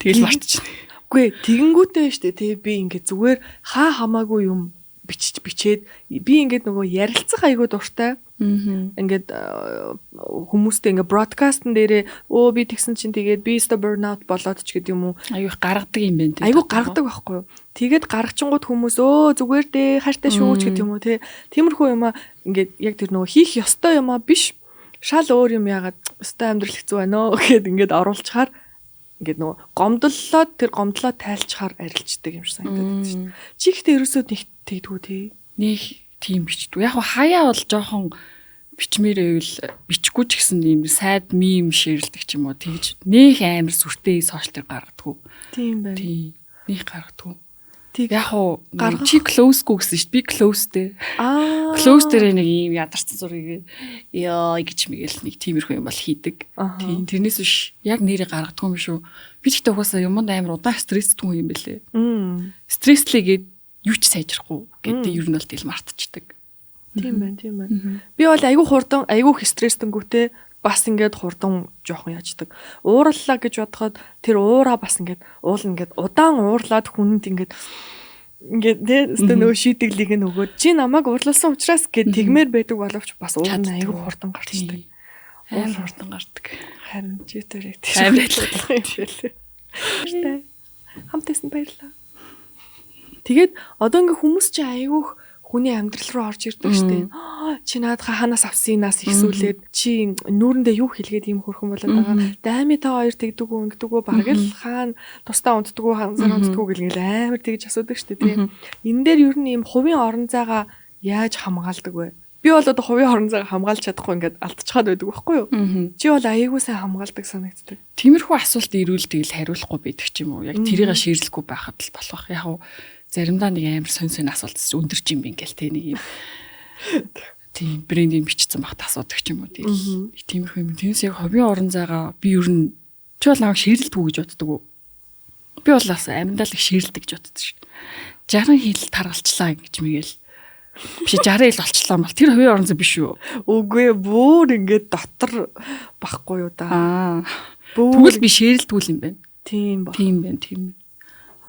тэгэл мартчихна. Үгүй тэгэнгүүтээ шүү дээ тий би ингээд зүгээр хаа хамаагүй юм бичээд би ингээд нөгөө ярилцах айгуу дуртай. Ингээд хүмүүстэй ингээд broadcast-н дээрээ өө би тэгсэн чинь тэгээд би өстө burnout болоод ч гэдэг юм уу. Аюу их гаргадаг юм байна тий. Аюу гаргадаг байхгүй юу. Тэгээд гаргачингууд хүмүүс өө зүгээр дээ хайртай шүү ч гэдэг юм уу тий. Тиймэрхүү юм а ингээд яг тэр нөгөө хийх ёстой юм а биш. Шал өөр юм яагаад өстө амьдрал хэцүү байна өө гэд ингээд оруулчихаар ингээд нөгөө гомдлоод тэр гомдлоо тайлчхаар арилждаг юм шиг санагдаад байна шүү дээ. Чи ихтэй ерөөсөө нэг тэгдэггүй тий. Нэг тийм бичдэг. Яг хаяа бол жоохон бичмээрээвэл бичихгүй ч гэсэн ийм sad meme share-лдэг ч юм уу тэгж нөх амар сүртэй social дээр гаргадаггүй. Тийм байна. Тийм. Нөх гаргадаггүй. Яг уу чи close-гүй гэсэн шүү дээ. Би close-тэй. Аа. Close дээр нэг ийм ядарсан зургийг ёо гэж мэгэл нэг тиймэрхүү юм бол хийдэг. Тийм. Тэрнээс биш яг нэрийг гаргадаггүй юм шүү. Би ч ихтэй угаасаа юмд амар удаан стресстэй юм бэлээ. Стресслээгээд юу ч сайжрахгүй гэдэг ер нь бол тэл мартчихдаг. Тийм байна, тийм байна. Би бол айгүй хурдан, айгүй их стресстөнгүүтээ бас ингээд хурдан жоохон яждаг. Уурлаа гэж бодоход тэр уураа бас ингээд уул ингээд удаан уурлаад хүнд ингээд ингээд тэ өстө нөгөө шийдэглийг нь өгөөд чи намайг уурлуулсан учраас гэд тэгмээр байдаг боловч бас уур нь айгүй хурдан гарчдаг. Амар хурдан гардаг. Харин чи тэр яг амар адилхан юм шилээ. Хамт байсан баярлалаа. Тэгээд одоо ингээ хүмүүс чи айгүйх хүний амьдрал руу орж ирдэг шүү дээ. Чи наадха ханаас авснаас ихсүүлээд чи нүүрэндээ юу хэлгээд ийм хөрхөн болоод байгаа. Дайми та хоёр тэгдэг үү ингэдэг үү бараг л хаана тусдаа унтдаг уу ханзаар унтдаг уу гэл амар тэгж асуудаг шүү дээ тийм. Энэ дээр ер нь ийм хувийн орон зайгаа яаж хамгаалдаг вэ? Би бол одоо хувийн орон зайгаа хамгаалж чадахгүй ингээд алдчихад байдаг байхгүй юу? Чи бол аяйгуу сайн хамгаалдаг санагддаг. Тиймэрхүү асуулт ирүүл тэгэл хариулахгүй байдаг ч юм уу. Яг тэрийг ширлэхгүй байхад л болох. Яг уу заримдаа нэг амар сонь сонь асуулт өндөрч юм бэ ингээл те нэг юм. Тийм брендинг бичсэн багт асуудаг ч юм уу тэгэл. Тиймэрхүү юм. Тэрнээс яг хувийн орон зайгаа би ер нь чи бол намайг ширлдэггүй гэж боддог уу? Би бол бас амьдаа л их ширлдэг гэж боддог шүү. 60 хил таргалчлаа гэж мэгэл. Биш 60 хил болчлаа юм бол тэр хувийн орон зай биш үү? Үгүй бүр ингээд дотор байхгүй юу да. Тэгвэл би ширлдэггүй юм байна. Тийм ба. Тийм байна, тийм.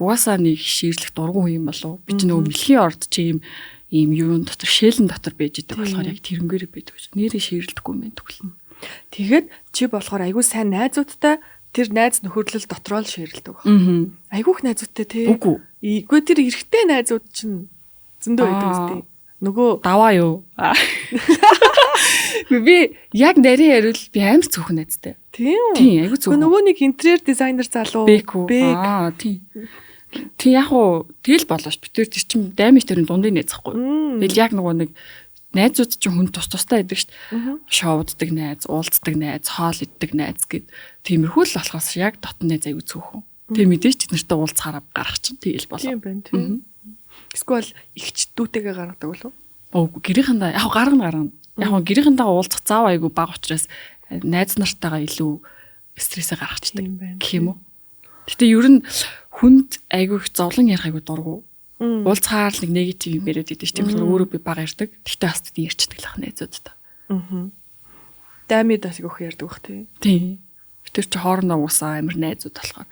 Угаасаа нэг ширлэх дургу хүн юм болов. Би ч нөгөө мэлхийн орд чи ийм юун дотор шээлэн дотор байж идэг болохоор яг тэрнгээр байдаг гэж. Нэрээ ширлэхгүй юм байна тэгвэл. Тэгэхэд чи болохоор айгүй сайн найзуудтай тэр найз нөхөрлөл дотроо л ширлдэг баг. Айгүйх найзуудтай тий. Үгүй. Үгүй тэр эрэгтэй найзууд чинь зөндөө байдаг үстэй. Нөгөө даваа юу? Би яг нарийн хариул би амар цөөхөн найзтай. Тийм. Тийм айгүй цөөхөн. Нөгөө нэг интерьер дизайнер залуу. Бэг. Аа тийм. Тэг яг уу тэгэл болоош. Би тэр чинь даймаж тэрийн дундын найз хгүй. Тэгэл яг нөгөө нэг найзууд чинь хүн тус тустай байдаг шүү дээ. Шоуддаг найз, уулздаг найз, хоол иддэг найз гэд тиймэрхүү л болохоос яг дотн найз аягүй цөөхөн. Тэгээ мэдээж тэд нартай уулзахаараа гарах чинь тэгэл болоо. Тийм байна тийм. Эсвэл ихч дүүтэйгээ гаргадаг болов уу? Гэрийнхэндээ яг гаргана. Яг гэрийнхэнтэйгээ уулзах зав айгүй бага учраас найз нартайгаа илүү стрессээ гаргацдаг гэх юм уу. Гэтэ ер нь хүнд айгүй их зовлон ярих айгүй дургу. Уулзахаар л нэг негатив юм яриад идэв чинь. Тийм болохоор өөрөө би бага ярьдаг. Гэтэ бас тэд ярьчдаг л ах найзуудтай. Аа. Даймид бас их ярьдаг бах тий. Тийм. Тэр чи хоорондоо уусаа амар найзууд болохоор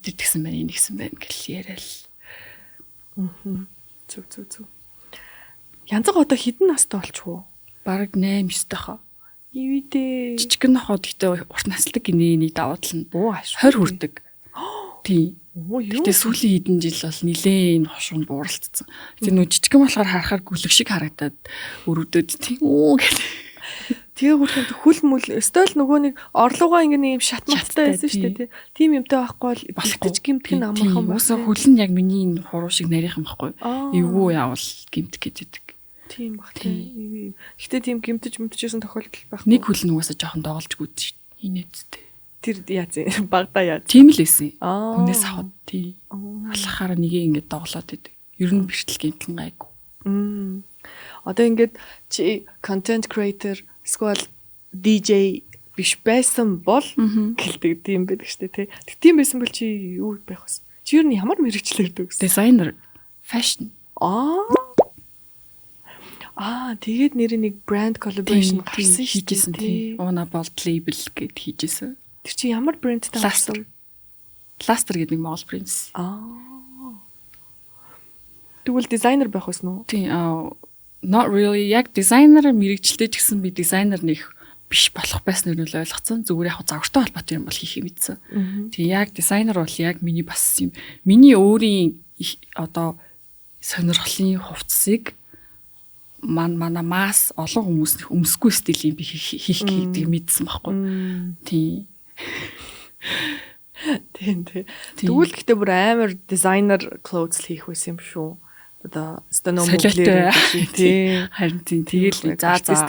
тэр тэгсэн байна, энэ гисэн байна гэл яриад. Аа. Зүг зүг зүг. Янзаг одоо хэдэн настай болчихвоо? Бараг 8 9 тахаа. Ивэдээ. Жижигэн нохоо гэхдээ урт наслдаг гинэ нэг давуу тал нь. 20 хүрдэг. Тийм. Гэтэ сүүлийн хэдэн жил бол нилээн хошуунд бууралтцсан. Тэр нөө жижигэн болохоор харахаар гүлэг шиг харагдаад өрөвдөд тийм үү гэх. Тэгээ хүрхэн хөл мүл өстой л нөгөө нэг орлогоо ингэ нэг юм шат маттай байсан шүү дээ тий. Тийм юмтай байхгүй бол бэлтгэж гимтэх нь амархан байна. Уусаа хөл нь яг миний энэ хуруу шиг нарийнхан байхгүй. Эвгүй явал гимтэх гэж идэг. Тийм бах тий. Гэтэ тийм гимтэж мэмтэжсэн тохиолдол байхгүй. Нэг хөл нь уусаа жоохон доголж гүйдэж шүү дээ. Инээдтэй. Тэр яаж юм багтаа яаж. Тийм л байсан. Хүнээс аваад тий. Алхахаараа нэгээ ингэ доголоод идэг. Ер нь бэртэл гимтлэн гайгүй. Одоо ингээд чи content creator эсвэл DJ биш байсан бол гэлдэг тийм байдаг штэ тий. Тэг тийм байсан бол чи юу байх вэ? Чи ер нь ямар мэрэгчлэр дүү гэсэн? Дизайнер, fashion. Аа, тэгээд нэр нэг брэнд collaboration гарсан хийжсэн тий. Уна Bold Label гэд хийжсэн. Тэр чи ямар брэндтэй гарсан? Cluster гэдэг нэг Монгол брэнд. Аа. Тэгвэл дизайнер байх байсан уу? Тийм. Not really. Яг дизайнер мэрэгчлээ ч гэсэн би дизайнер нэг биш болох байсан нь л ойлгоцсон. Зүгээр яг загвартай холбоотой юм бол хийх юм мэдсэн. Тийм, яг дизайнер бол яг миний бас юм миний өөрийн одоо сонирхлын хувцсыг манай масс олон хүмүүс нэх өмсгүй стилийн би хийх гэдгийг мэдсэн байхгүй. Тийм. Тийм тий. Тэгвэл гэхдээ бүр амар дизайнер clothes хийх байсан юм шүү. Одоо станом мөглөр тий. Харин тийм тэгэл за за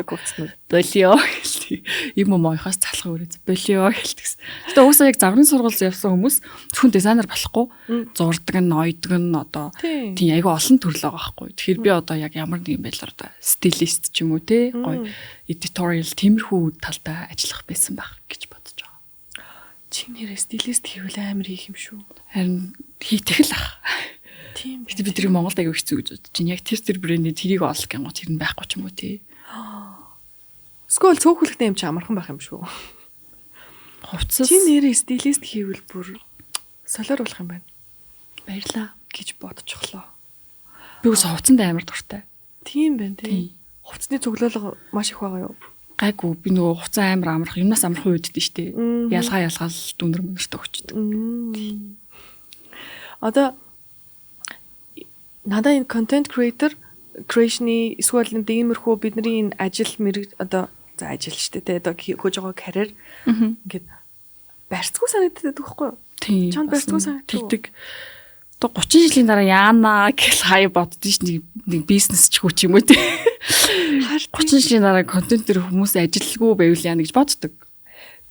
болио гэл юм уу моёхоос залах өрөө болио гэл тэгсэн. Гэтэ уусаа яг загварын сургуульд явсан хүмүүс зөвхөн дизайнер болохгүй зурдаг нь, ноёдог нь одоо тийм айгүй олон төрөл байгаа байхгүй. Тэгэхээр би одоо яг ямар нэгэн байдлаар одоо стилист ч юм уу те гоё editorial тиймэрхүү талдаа ажиллах байсан байх гэж бодож байгаа. Чи нэрээ стилист хийвэл амар хийх юм шүү. Харин хийх л ах. Тийм. Гэтэ би тэрийг Монголд аягүй хэцүү гэж бодож чинь. Яг тэр брэндийн тэрийг олох гингууд тэр нь байхгүй ч юм уу тий. Эсвэл цөөхөлхтэй юм чи амархан байх юм шүү. Хувцас. Чи нэрээ стилист хийвэл бүр солиор болох юм байна. Баярлаа гэж бодчихлоо. Би ус хувцсанд амар дуртай. Тийм байна тий. Хувцсны цуглуулга маш их байгаа юу? Гайгүй би нөгөө хувцас амар амарх, юмнаас амархан үйддэг штэ. Ялгаа ялгаал дүнэр мөнөрт өгчдөг. Одоо надаа энэ content creator creation-ы эсвэл нэг иймэрхүү бидний энэ ажил мэрэг одоо за ажил шүү дээ одоо хөөж байгаа карьер ингээд барьцгүй санагддаг байхгүй юу? Тийм. Чамд барьцгүй санагддаг. Тэгдэг. Одоо 30 жилийн дараа яана гэж хаяа боддоо ш нэг бизнес ч хүү ч юм уу тий. 30 жилийн дараа контент төр хүмүүс ажилгүй байвал яана гэж боддог.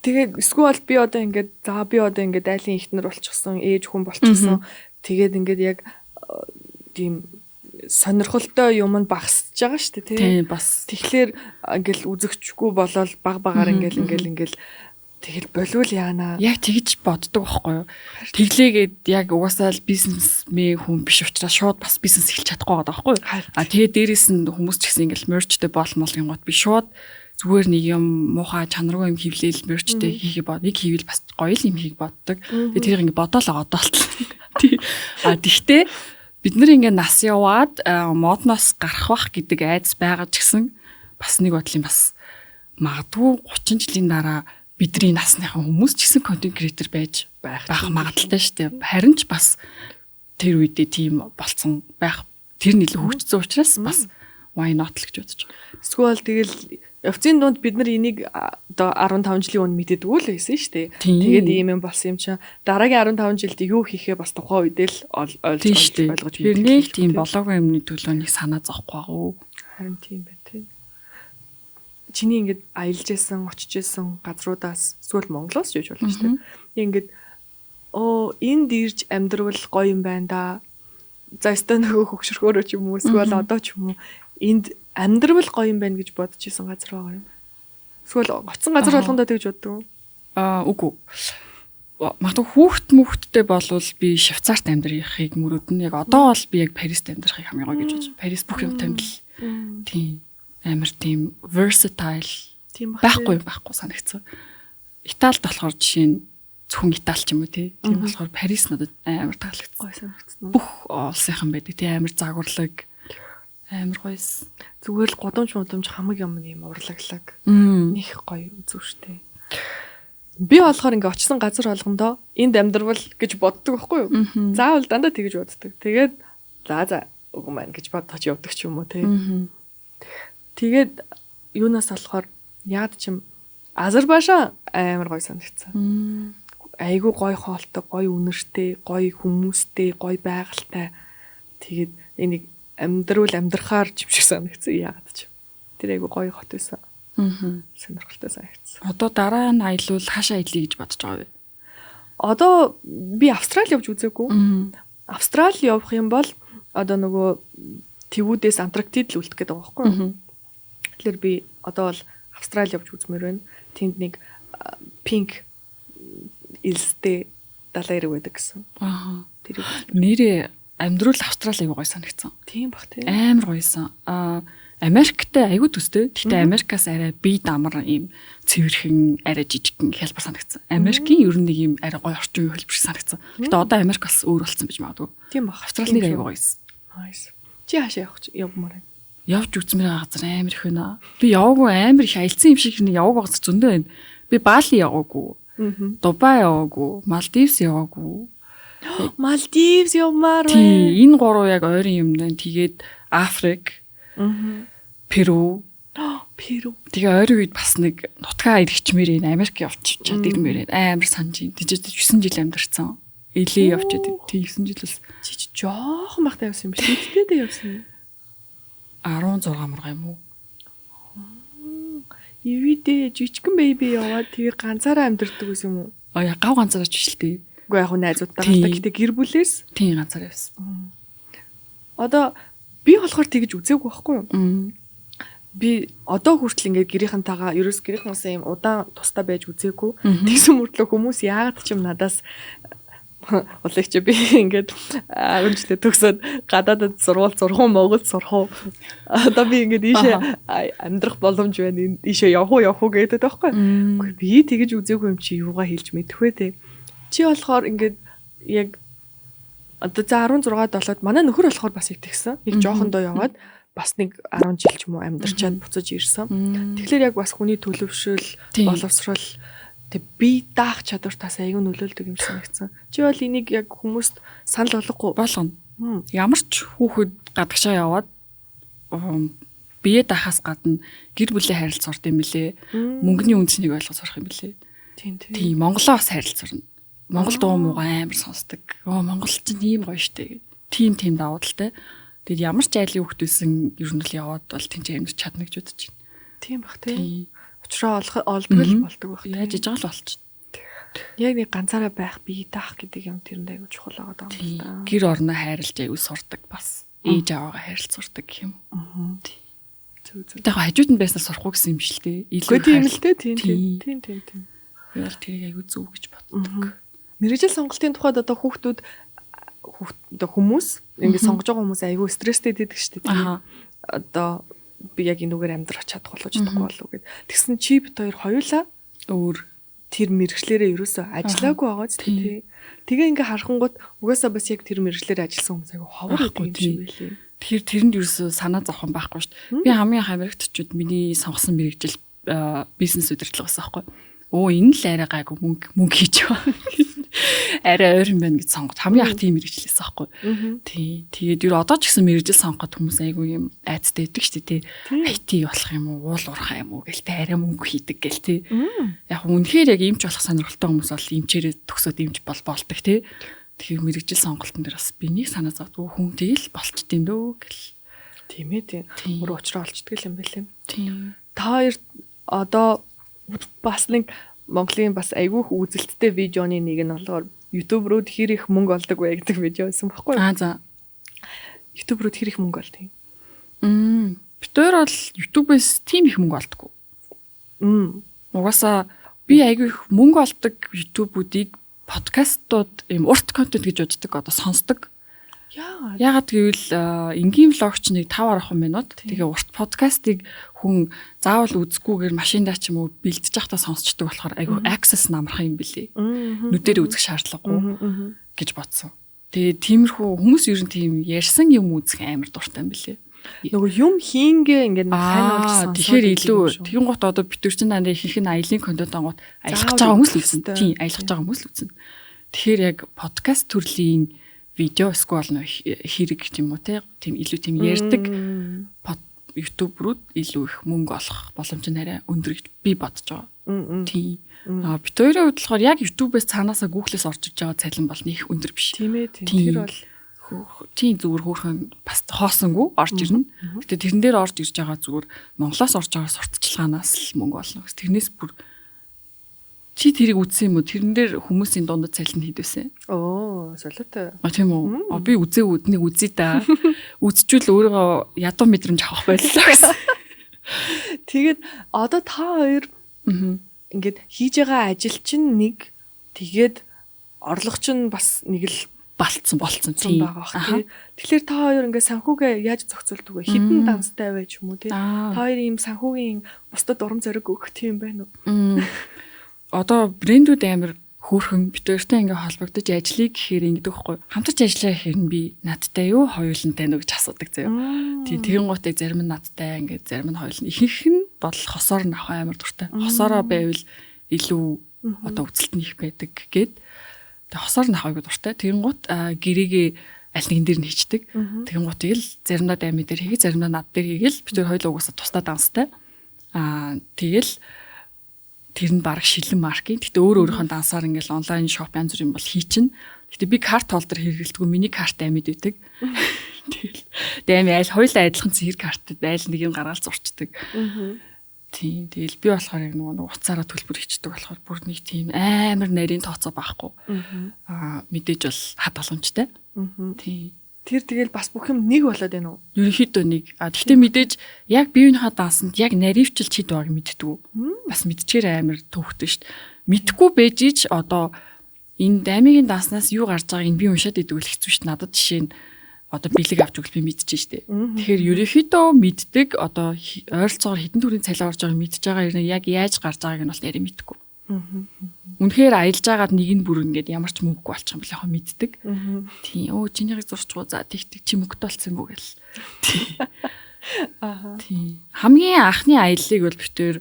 Тэгээд эсвэл би одоо ингээд за би одоо ингээд айлын ихнэр болчихсон, ээж хүн болчихсон. Тэгээд ингээд яг тийм сонирхолтой юм нь багасж байгаа шүү дээ тий. Тийм бас. Тэгэхээр ингээл үзэгчгүй болол баг багаар ингээл ингээл ингээл тэгэл болвол яана. Яг тэгж боддог байхгүй юу? Тэглээгээд яг угаасаа л бизнесмен хүн биш учраас шууд бас бизнес эхэлж чадахгүй байгаа байхгүй юу? А тэгээ дээрэс нь хүмүүс ч гэсэн ингээл мерчтэй болмол гингот би шууд зүгээр нэг юм муухай чанаргүй юм хевлээл мерчтэй хийхээ бод. Нэг хийвэл бас гоё л юм хийх боддог. Тэгээ тэрийг ингээ бодоол байгаа одоо. Тий. А тэгтээ бид нар ингээ нас яваад модноос гарах бах гэдэг айдас байгаа ч гэсэн бас нэг бодлын бас магадгүй 30 жилийн дараа бидний насныхан хүмүүс ч гэсэн контент креатор байж байх магадaltaй шүү дээ. Харин ч бас тэр үедээ тийм болцсон байх тэр нь илүү хөгжсөн учраас бас why not л гэж бодож байгаа. Эсвэл тэгэл Явцын дунд бид нар энийг одоо 15 жилийн өмнө мэддэггүй л байсан шүү дээ. Тэгээд ийм юм болсон юм чинь дараагийн 15 жилд юу хийхээ бас тухайн үедээ л ойлгож ойлгож мэдэх. Нэг тийм болоогүй юмны төлөө нэг санаа зовхгүй байгаа уу? Харин тийм байх тий. Чиний ингээд аялж исэн, очиж исэн газруудаас эсвэл Монголоос ч гэж болно шүү дээ. Ингээд энд ирж амьдрал гоё юм байна да. За өстой нөгөө хөгшөрхөөрөө ч юм уу эсвэл одоо ч юм уу энд амьдрал гоё юм байна гэж бодож исэн газар байгаа юм. Эсвэл очсон газар болгондоо тэгж боддог уу? Аа үгүй. Магадгүй хүүхд мөхттэй болвол би Швейцарт амьдрахыг мөрөөднө. Яг одоо бол би яг Парист амьдрахыг хамгийн гоё гэж бодож. Парис бүх юм тамил. Тийм. Амар тийм versatile тийм байхгүй байхгүй санагдсан. Италид болохоор жишээ нь зөвхөн Итали ч юм уу тий. Тийм болохоор Парис надад амар таалагдсан. Гоё санагдсан. Бүх улсынхан байдаг тий, амар загварлаг. Амар гоёс. Зүгээр л гудамж мудамж хамаг юм юм урлаглаг. Них гоё үзүүштэй. Би болохоор ингээ очсон газар болгондоо энд амьдрвал гэж боддог байхгүй юу? Заавал дандаа тэгж боддог. Тэгээд за үгүй маань гэж бодож явдаг ч юм уу тий. Тэгээд юунаас болохоор яад ч юм Азербайжан амар гоё санагдсан. Айгүй гоё хоолтой, гоё үнэртэй, гоё хүмүүстэй, гоё байгальтай. Тэгээд энийг амьдрал амьдрахаар ч юм шиг санагдсан яагаад ч. Тэр айгүй гоё хот байсан. Сонирхолтой санагдсан. Одоо дараа нь аялвал хаашаа аялъя гэж бодож байгаа вэ? Одоо би Австрали явж үзээгүй. Австрали явах юм бол одоо нөгөө тэвүүдээс Антарктид л үлдэх гээд байгаа байхгүй юу? Тэгэхээр би одоо бол Австрали явж үзмээр байна. Тэнд нэг пинк элстэй далайн эрэг байдаг гэсэн. Аа. Тэр нэрээ амьдрал Австрали айгүй гоё санагдсан. Тийм бах тий. Амар гоёсан. Аа Америктэй айгүй төстэй. Гэхдээ Америкаас арай бие дамар ийм цэвэрхэн, арай жижигхэн хялбар санагдсан. Америкийн ер нь нэг ийм арай гоё орчин үеийн хөлбөр шиг санагдсан. Гэхдээ одоо Америк бас өөр болсон байж магадгүй. Тийм бах. Австрали нэг айгүй гоёсэн. Nice. Чи хаашаа явах явмаар байна? Явж үзмээр байгаа газар амар их байна. Би яваагүй амар их аялсан юм шиг нэг яваагүй газар зөндөө байна. Би Бали яваагүй. Дубай яваагүй, Малдивс яваагүй. Малдивс явмаар байна. Тийм, энэ гурав яг ойрын юм байна. Тэгээд Африк, Перу. Перу. Тэгээ ойрын үед бас нэг нутгаа ирчихмээр энэ Америк явчихад ирмээр байна. Амар санаж байна. Тэжээ 9 жил амьдарсан. Элээ явчихад. Тий 9 жил бас чи жоохон бахтай явсан юм биш. Тэдтэй явсан юм. 16 мурга юм уу? Ивидэ жижигхэн бэби яваад тэгээ ганцаараа амьдардаг байсан юм уу? А яа гав ганцаараа ч биш л дээ. Үгүй яг найзуудтайгаа л та гэтээ гэр бүлээс тийм ганцаараа явсан. Одоо би болохоор тэгж үзээгүй байхгүй юу? Би одоо хүртэл ингээд гэрийнхэнтэйгээ ерөөс гэрийнхэнээсээ юм удаан тустай байж үзээгүй. Тэгсэн мөртлөө хүмүүс яагаад ч юм надаас Улыг чи би ингээд 10 жилээ төгсөөд гадаадад сургууль сурах уу Монгол сурах уу? Одоо би ингээд ийшээ амьдрах боломж байна. Ийшээ явах уу явах уу гэдэг байхгүй. Үгүй би тэгэж үзээгүй юм чи юугаа хэлж мэдэх вэ те. Чи болохоор ингээд яг одоо за 16 болоод манай нөхөр болохоор бас их тэгсэн. Нэг жоохондоо яваад бас нэг 10 жил ч юм уу амьдарчаад буцаж ирсэн. Тэгэхээр яг бас хүний төлөвшөл, боловсрол тэг бие даах чадвар тас аягүй нөлөөлдөг юм шиг санагдсан. Чи бол энийг яг хүмүүст санал болгохгүй болгоно. Ямар ч хүүхэд гадагшаа яваад бие даахаас гадна гэр бүлээ харилцах сурд юм билээ. Мөнгөний үндснийг ойлгож сурах юм билээ. Тийм тийм. Тийм, Монголоо бас харилцах сурна. Монгол дуу муугаа амар сонсдог. Оо Монгол чинь ийм гоё штэ. Тийм тийм давуу талтай. Тэгэд ямар ч айлын хүүхэд байсан ер нь л яваад бол тэнцээ амьдарч чадна гэж бодож байна. Тийм бах тийм. Учраа олдгол болдог байх. Яаж иж байгаа л болчих. Яг нэг ганцаараа байх, бие даах гэдэг юм тэрэнд аягүй чухал байгаа юм л да. Гэр орноо хайрлаж аягүй сурдаг бас. Ээж аваагаа хайрлаж сурдаг гэх юм. Зүг зүг. Яг хажууд нь байснаар сурахгүй гэсэн юм биш л дээ. Илүү тийм л дээ. Тийм тийм тийм тийм. Би бол тэрийг аягүй зөв гэж боддог. Мэргэжил сонголтын тухайд одоо хүүхдүүд одоо хүмүүс ингээд сонгож байгаа хүмүүс аягүй стресстэй байдаг шүү дээ. Одоо би яг энүүгээр амьдрах чадах болов чадахгүй болов гэд. Тэгсэн чи бит хоёр хоёулаа өөр тэр мэргэжлээрээ ерөөсөө ажиллаагүй байгаа ч тий. Тэгээ ингээ харахангууд угаасаа бас яг тэр мэргэжлээрээ ажилласан хүмүүс аягүй ховор байдаг юм шиг байлээ. Тэгэхээр тэрэнд ерөөсөө санаа зовхон юм байхгүй шүү дээ. Би хамгийн анх Америкт очиод миний сонгосон мэргэжил бизнес удирдлага байсан байхгүй. Өө энэ л арай гайгүй мөнгө хийж байгаа. Арай ойр юм байна гэж сонгоод хамгийн анх тийм мэргэжлээс аахгүй. Тий. Тэгээд ер одоо ч гэсэн мэргэжил сонгоход хүмүүс айгүй юм айцтай байдаг шүү дээ, тий. IT болох юм уу, уул уурхай юм уу гэл те, арай мөнгө хийдэг гэл те. Яг үнэхээр яг эмч болох сонирхолтой хүмүүс бол эмчээрээ төгсөөд эмч бол болдог те. Тэгэхээр мэргэжил сонголтын дээр бас би нэг санаа зовдгүй, хүн тэгэл болчт юм дөө гэл. Тийм ээ, тийм. Өөр учраа олчдөг юм байлээ. Тийм. Та хоёр одоо бас нэг Монголын бас айгүй их үзэлттэй видеоны нэг нь болохоор YouTube руу хэр их мөнгө олдог вэ гэдэг видео байсан байхгүй юу? Аа, за. YouTube руу хэр их мөнгө олдог юм? Бид хоёр бол YouTube-ээс тийм их мөнгө олдоггүй. Угаасаа би айгүй их мөнгө олдог YouTube-үүдийг подкастууд, ийм урт контент гэж боддог, одоо сонсдог. Яагаад? Яагаад гэвэл энгийн vlog ч нэг 5 10 минут. Тэгээ урт подкастыг хүн заавал үзэхгүйгээр машиндаа ч юм уу бэлдэж байхдаа сонсчдөг болохоор айгүй access нь амархан юм билий. Нүдээр үзэх шаардлагагүй гэж бодсон. Тэгээ тиймэрхүү хүмүүс ер нь тийм ярьсан юм үзэх амар дуртай юм билий. Нөгөө юм хийнгээ ингээд хань болж сонсоод. Тэгэхээр илүү тэгин гот одоо бид нар чинь дандаа ихэнх нь аялын контент ангууд аялах гэж байгаа хүмүүс л үзнэ. Тийм, аялах гэж байгаа хүмүүс л үзнэ. Тэгэхээр яг подкаст төрлийн видео эсвэл нөө хэрэг юм уу те, тийм илүү тийм ярьдаг YouTube руу илүү их мөнгө олох боломж нь арай өндөр гэж би бодож байгаа. Тийм. А бид хоёрын хувьд болохоор яг YouTube-ээс цаанаасаа Google-ээс орж иж байгаа цалин бол нэг өндөр биш. Тийм ээ, тийм. Тэр бол тийм, зүгээр хөөрхөн бас хоосонгүй орж ирнэ. Гэтэ тэрэн дээр орж ирж байгаа зүгээр Монголоос орж байгаа сурталчилгаанаас л мөнгө олно. Тэрнээс бүр чи тэрийг үзсэн юм уу? Тэрэн дээр хүмүүсийн дундад цалин хэд байсан? Оо, солиотой. А, тийм үү? А, би үзээгүй, нэг үзье да. Үзчихвэл өөрийгөө ядуу мэдрэмж авах байлаа гэсэн. Тэгээд одоо та хоёр ингээд хийж байгаа ажил чинь нэг, тэгээд орлого чинь бас нэг л болцсон болцсон тийм байгаа бах тий. Тэгэхээр та хоёр ингээд санхүүгээ яаж зохицуулдаг вэ? Хэдэн данстай байж юм уу тий? Та хоёр ийм санхүүгийн бусдад урам зориг өгөх тийм байна уу? Одоо брэндүүд амар хөөрхөн бид хоёртой ингээ холбогдож ажиллая гэхээр ингэдэг байхгүй. Хамтарч ажиллая гэхээр нь би надтай юу, хоёулантай нү гэж асуудаг заяа. Тийм, тэрэн гутыг зарим нь надтай, ингээ зарим нь хоёулан. Ихэнх нь бол хосоор нь авах амар дуртай. Хосоороо байвал илүү одоо үзэлт нь их байдаг гээд тэг хосоор нь авах айгуу дуртай. Тэрэн гут гэрээгээ аль нэгэн дээр нь хийчдэг. Тэгэн гутыг л заримдаа дайми дээр хийгээ, заримдаа над дээр хийгээл бид хоёр хоёул угаасаа тусдаа данстай. Аа, тэгэл тэр нь баг шилэн маркийн. Гэтэ өөр өөрийнхөө дансаар ингээл онлайн shop янз бүрийн бол хийчин. Гэтэ би карт holder хэрэглэдэггүй. Миний карт амьд байдаг. Тэгэл дайми айл хоёулаа адилхан цэгэр картад айл нэг юм гаргаал зурчдаг. Тийм. Тэгэл би болохоор яг нөгөө утсаараа төлбөр хийчдэг болохоор бүр нэг тийм амар нарийн тооцоо байхгүй. Аа, мэдээж бол хадгаламжтай. Тийм. Тэр тэгэл бас бүх юм нэг болоод байна уу? Ерөнхийдөө нэг. А тэгтээ мэдээж яг биеийнхаа дансанд яг наривчилж хэд байгааг мэддэггүй. Бас мэдчихээр амар төвхтэй шүү дээ. Мэдхгүй байж ич одоо энэ даймигийн данснаас юу гарч байгааг нь би уншаад идэг л хэцүү шүү дээ. Надад жишээ нь одоо бэлэг авч өгөл би мэдчихээн шүү дээ. Тэгэхээр ерөнхийдөө мэддэг, одоо ойролцоогоор хэдэн төрлийн цалин орж байгааг мэдж байгаа юм, яг яаж гарч байгааг нь бол нарийн мэдэхгүй. Үнэхээр аялж агаад нэг нь бүр ингээд ямар ч мөнгөгүй болчих юм бол яг мэддэг. Тийм. Өө, чинийхийг зурчгүй, за тэг тэг чи мөнгөтэй болсон юм уу гэл. Тийм. Тийм. Хамгийн анхны аяллыг бол бид хоёр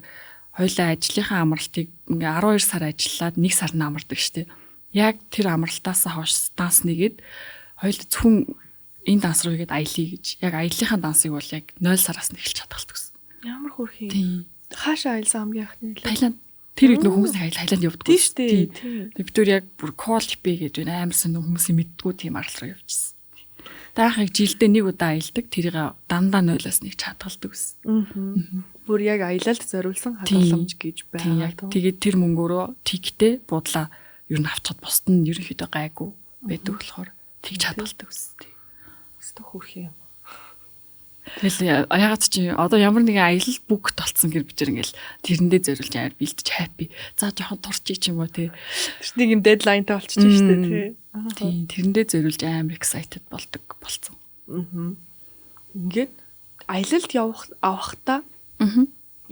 хоёулаа ажлынхаа амралтыг ингээ 12 сар ажиллаад 1 сар нь амардаг штэ. Яг тэр амралтаас хойш данс нэгээд хоёул зөвхөн энэ данс руу хийгээд аялъя гэж. Яг аяллахаа дансыг бол яг 0 сараас нь эхэлж хадгалт гэсэн. Ямар хөөрхий. Тийм. Хаашаа аялсан хамгийн анхны нэлээ? Таиланд. Тэр үед нөх хүмүүс Таиланд явдаггүй. Тийм шүү дээ. Тийм. Бид түр яг бүр Кол Пи гэж байна, амар сонир хүмүүсийн мэддгүү тийм арал руу явчихсан. Даахыг жилдээ нэг удаа аялдаг. Тэрийг дандаа 0-оос нэг чадгалдаг гэсэн. Бүр яг аялалд зориулсан хадгаламж гэж байгаа. Тэгээд тэр мөнгөөрөө тигтэй буудлаа ер нь авчихад бусд нь ерөнхийдөө гайгүй байдаг болохоор тэгж хадгалдаг гэсэн. Өстө хөөрхий юм. Тэгэл ягаад чи одоо ямар нэгэн аялал бүгд болцсон гэр бичэр ингээл тэрэндээ зориулж аяар бэлтэж happy. За жоохон турчий ч юм уу те. Тэр нэг юм дедлайнтай болчихж шүү дээ тий. Тийм, тэрэндээ зориулж амар excited болдог болцсон. Ингээд аялалд явах авахта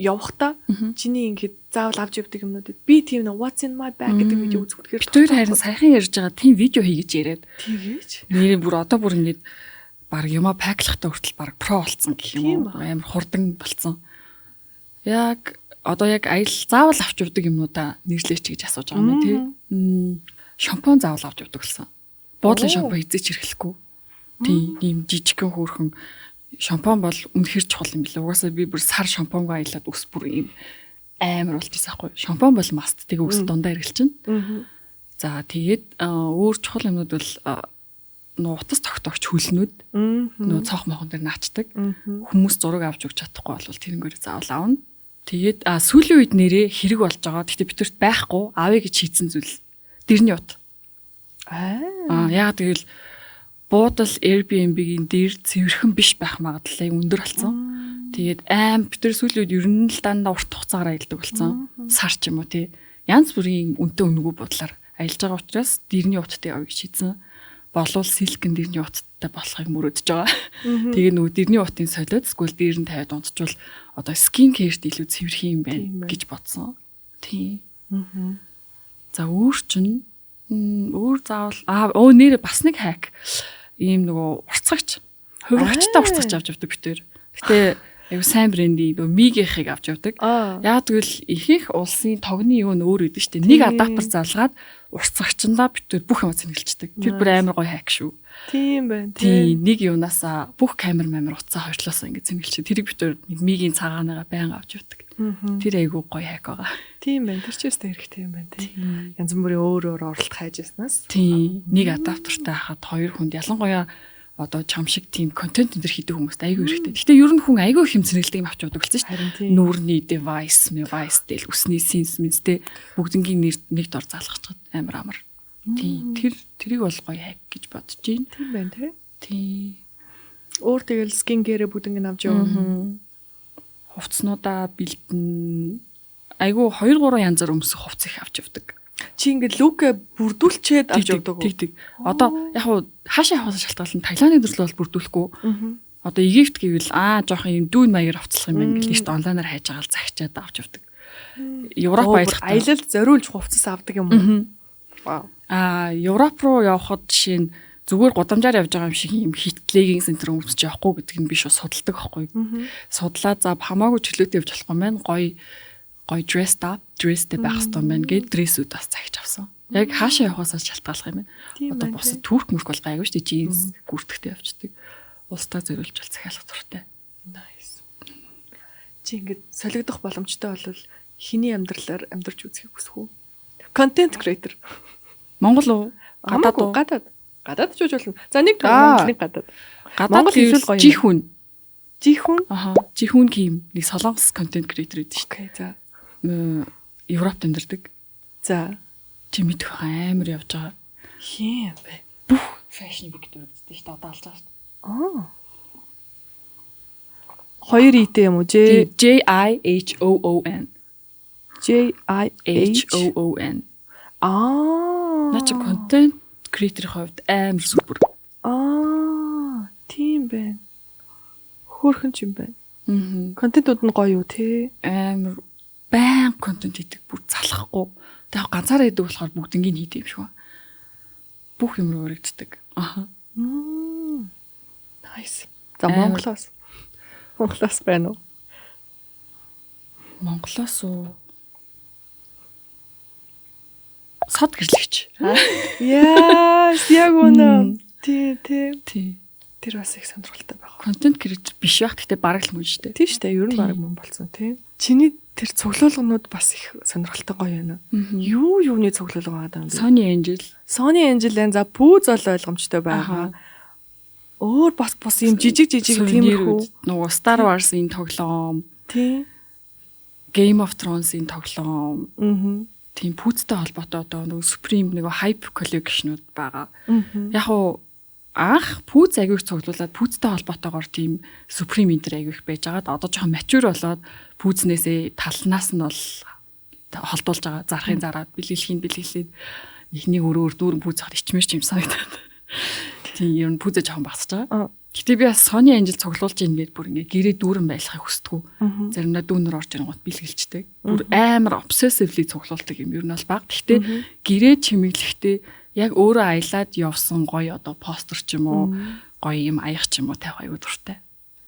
явахдаа чиний ингээд заавал авч явдаг юмнууд, би тийм нэг what's in my bag гэдэг видео үзэхээр бид хоёр харин саяхан ярьж байгаа тийм видео хийгэж яриад. Тэгэж. Нэрээ бүр одоо бүр ингээд баг юмаа pack лахтаа хүртэл баг pro болцсон гэх юм уу. Амар хурдан болцсон. Яг одоо яг аялал заавал авч явдаг юмнуудаа нэрлээч гэж асууж байгаа юм тий. Шампунь заавал авч явдаг болсон. Буудлын шампунь хэзээ ч хэрэглэхгүй. Тийм, ийм жижигхэн хөөрхөн шампунь бол үнэхэр чухал юм билээ. Угаасаа би бүр сар шампуньгаа аялаад үс бүр ийм амар болж байсан байхгүй. Шампунь бол must. Тэгээ үс дундаа хэрэглэчихнэ. За тэгээд өөр чухал юмнууд бол нөө утас тогтоогч хөлнүүд нөө цонх мохон дээр наачдаг. Хүмүүс зураг авч өгч чадахгүй бол тэрнгээр заавал авна. Тэгээд сүүлийн үед нэрээ хэрэг болж байгаа. Гэхдээ бидэрт байхгүй авъя гэж шийдсэн зүйл дэрний ут. Аа яагаад гэвэл буудал Airbnb-гийн дээр цэвэрхэн биш байх магадлал аяг өндөр болсон. Тэгээд аим бид тэр сүүлийн үед ер нь л дандаа урт хугацаагаар аялдаг болсон. Сар ч юм уу тий. Янз бүрийн үнэтэй үнэгүй буудлаар аялж байгаа учраас дэрний уттай явъя гэж шийдсэн. Болвол silk-эн дэрний уттай болохыг мөрөөдөж байгаа. Тэгээ нөгөө дэрний утын солиод эсвэл дээр нь тавиад унтчвал одоо skin care-т илүү цэвэрхэн юм байна гэж бодсон. Тийм. За өөр чинь өөр заавал өө нэрээ бас нэг hack ийм нөгөө уртсагч хувирагчтай уртсагч авч явдаг бид тэр. Гэтэ айгу сайн брендийн нөгөө Мигийнхыг авч явдаг. Яг тэгвэл ихэнх улсын тогны юу нь өөр өгдөг шүү дээ. Нэг адаптер залгаад уртсагчандаа бид тэр бүх юм цэнгэлждэг. Тэр бүр амар гоё hack шүү. Тийм байна. Тийм, нэг юунаасаа бүх камер мамер утсаа хоёр талаасаа ингэ цэнгэлчих. Тэрийг бид тэр нэг Мигийн цагааныгаа байнга авч явдаг. Тэр айгу гоё hack байгаа. Тийм байна. Тэр ч өстэй хэрэгтэй юм байна тий. Янз бүрийн өөр өөр оролт хайж яснаас. Тийм. Нэг адаптертай хахад хоёр хүнд ялангуяа одоо чам шиг тийм контент энэ төр хийдэг хүмүүст айгүй хэрэгтэй. Гэтэ ер нь хүн айгүй их юм цэнгэлдэг юм авч явдаг болсон шүү дээ. Нүүрний device, device тэл үсний сенс минстэй бүгднгийн нэр нэг дор залгachад амар амар. Тийм. Тэрийг бол гоё hack гэж бодож байна. Тийм байна тий. Тийм. Өөр тэгэл skin care бүгднийг авч явна. Хувцснуудаа бэлдэн. Айгүй 2 3 янзаар өмсөх хувцас их авч явдаг. Чи ингээд look ээ бүрдүүлчихэд авч явдаг уу? Тэг тэг. Одоо яг хуу хаашаа явахаас шалтгаална. Таиландын төрлөө бол бүрдүүлэхгүй. Одоо Египт гэвэл жоохон юм дүүн маягаар хувцлах юм байна гэл тийш онлайнаар хайж байгаа л захичаад авч явдаг. Европ аялахдаа аялалд зориулж хувцас авдаг юм уу? Вау. Европ руу явхад жишээ нь зүгээр гудамжаар явж байгаа юм шиг юм хит leggings энэ төр өмсөж явахгүй гэдэг нь би шууд судалдаг байхгүй. Судлаа за хамаагүй чөлөөтэй явж болохгүй юм байна. Гоё гоё dressed up, dressтэй байх хэрэгтэй юм байна гэд dress үүд бас захиж авсан. Яг хаашаа явахаас шалтгааллах юм байна. Одоо бусад турк мөрк бол гайгүй шүү дээ. Джинс гүртгэхтэй явждаг. Улсдаа зориулж бол захиалах дуртай. Nice. Чи ингээд солигдох боломжтой бол хэний амьдралаар амьдарч үзэхийг хүсэх үү? Content creator. Монгол уу? Гадаад уу? Гадаад. Гадаад ч үж болно. За нэг Монгол, нэг гадаад. Гадаад Монгол эсвэл гоё. Жихүн. Жихүн? Аха. Жихүн Ким нэг солонгос content creator гэдэг шүү дээ. Okay, за. Европт амьдардаг. За. Чи мэдэх амар явж байгаа. Хин юм бэ? Бүх fashion week дөрөвддөг шүү дээ. Одоо алж байгаа шүү дээ. Аа. Хоёр итэй юм уу? J J I H O O N. J I H O O N. Аа. Наа чи content creator-ийн хувьд амар супер. Аа, тийм байна. Хөөрхөн ч юм байна. Аа. Контентууд нь гоё юу те? Амар байн контент хийдэг, бүр залхахгүй. Тэгээ ганцаараа хийдэг болохоор бүгднгийн хийдэг юм шиг байна. Бүх юм руу өргөддөг. Аха. Nice. За Монголоос. Монголоос байна уу? Монголоос уу? Сод гэрлэгч. Яа, яг үнэ. Тий, тий. Тий. Тэр бас их сонирхолтой байх. Content creator биш байх. Гэхдээ бараг л мөн шүү дээ. Тий шүү дээ. Ер нь бараг мөн болсон тий. Чиний тэр цуглуулганууд бас их сонирхолтой гоё байна. Юуны цуглуулга байгаа юм бэ? Sony Angel. Sony Angel энэ за пүүз бол ойлгомжтой байгаа. Өөр бас бус юм жижиг жижиг тиймэрхүү нөгөө Star Wars-ын тоглоом. Тий. Game of Thrones-ын тоглоом. Аа. Тийм пүүцтэй холбоотой одоо нөгөө Supreme нөгөө Hype collection-ууд байгаа. Яг уу анх пүүц аягүй их цуглуулад пүүцтэй холбоотойгоор тийм Supreme энэ аягүй их байж байгаад одоо жоохон mature болоод пүүзнээсээ талнаас нь бол холдуулж байгаа. Зарахын зараад бэлгэлхийн бэлгэлээд нэг өөр өөр дүүрэн пүүц хаад ичмэр ч юм санагдаад. Тийм ер нь пүүзээ жоохон багасж байгаа. Гэтэ би бас Sony Angel цуглуулж ийн гээд бүр ингээ гэрээ дүүрэн байлгахыг хүсдэг. Заримдаа дүүнер орж ирэнгүүт бэлгэлждэг. Бүр амар obsessively цуглуулдаг юм ер нь бол баг. Гэтэ гэрээ чимэглэхдээ яг өөрөө аялаад явсан гоё одоо постэр ч юм уу, гоё юм аях ч юм уу тавих аюу дуртай.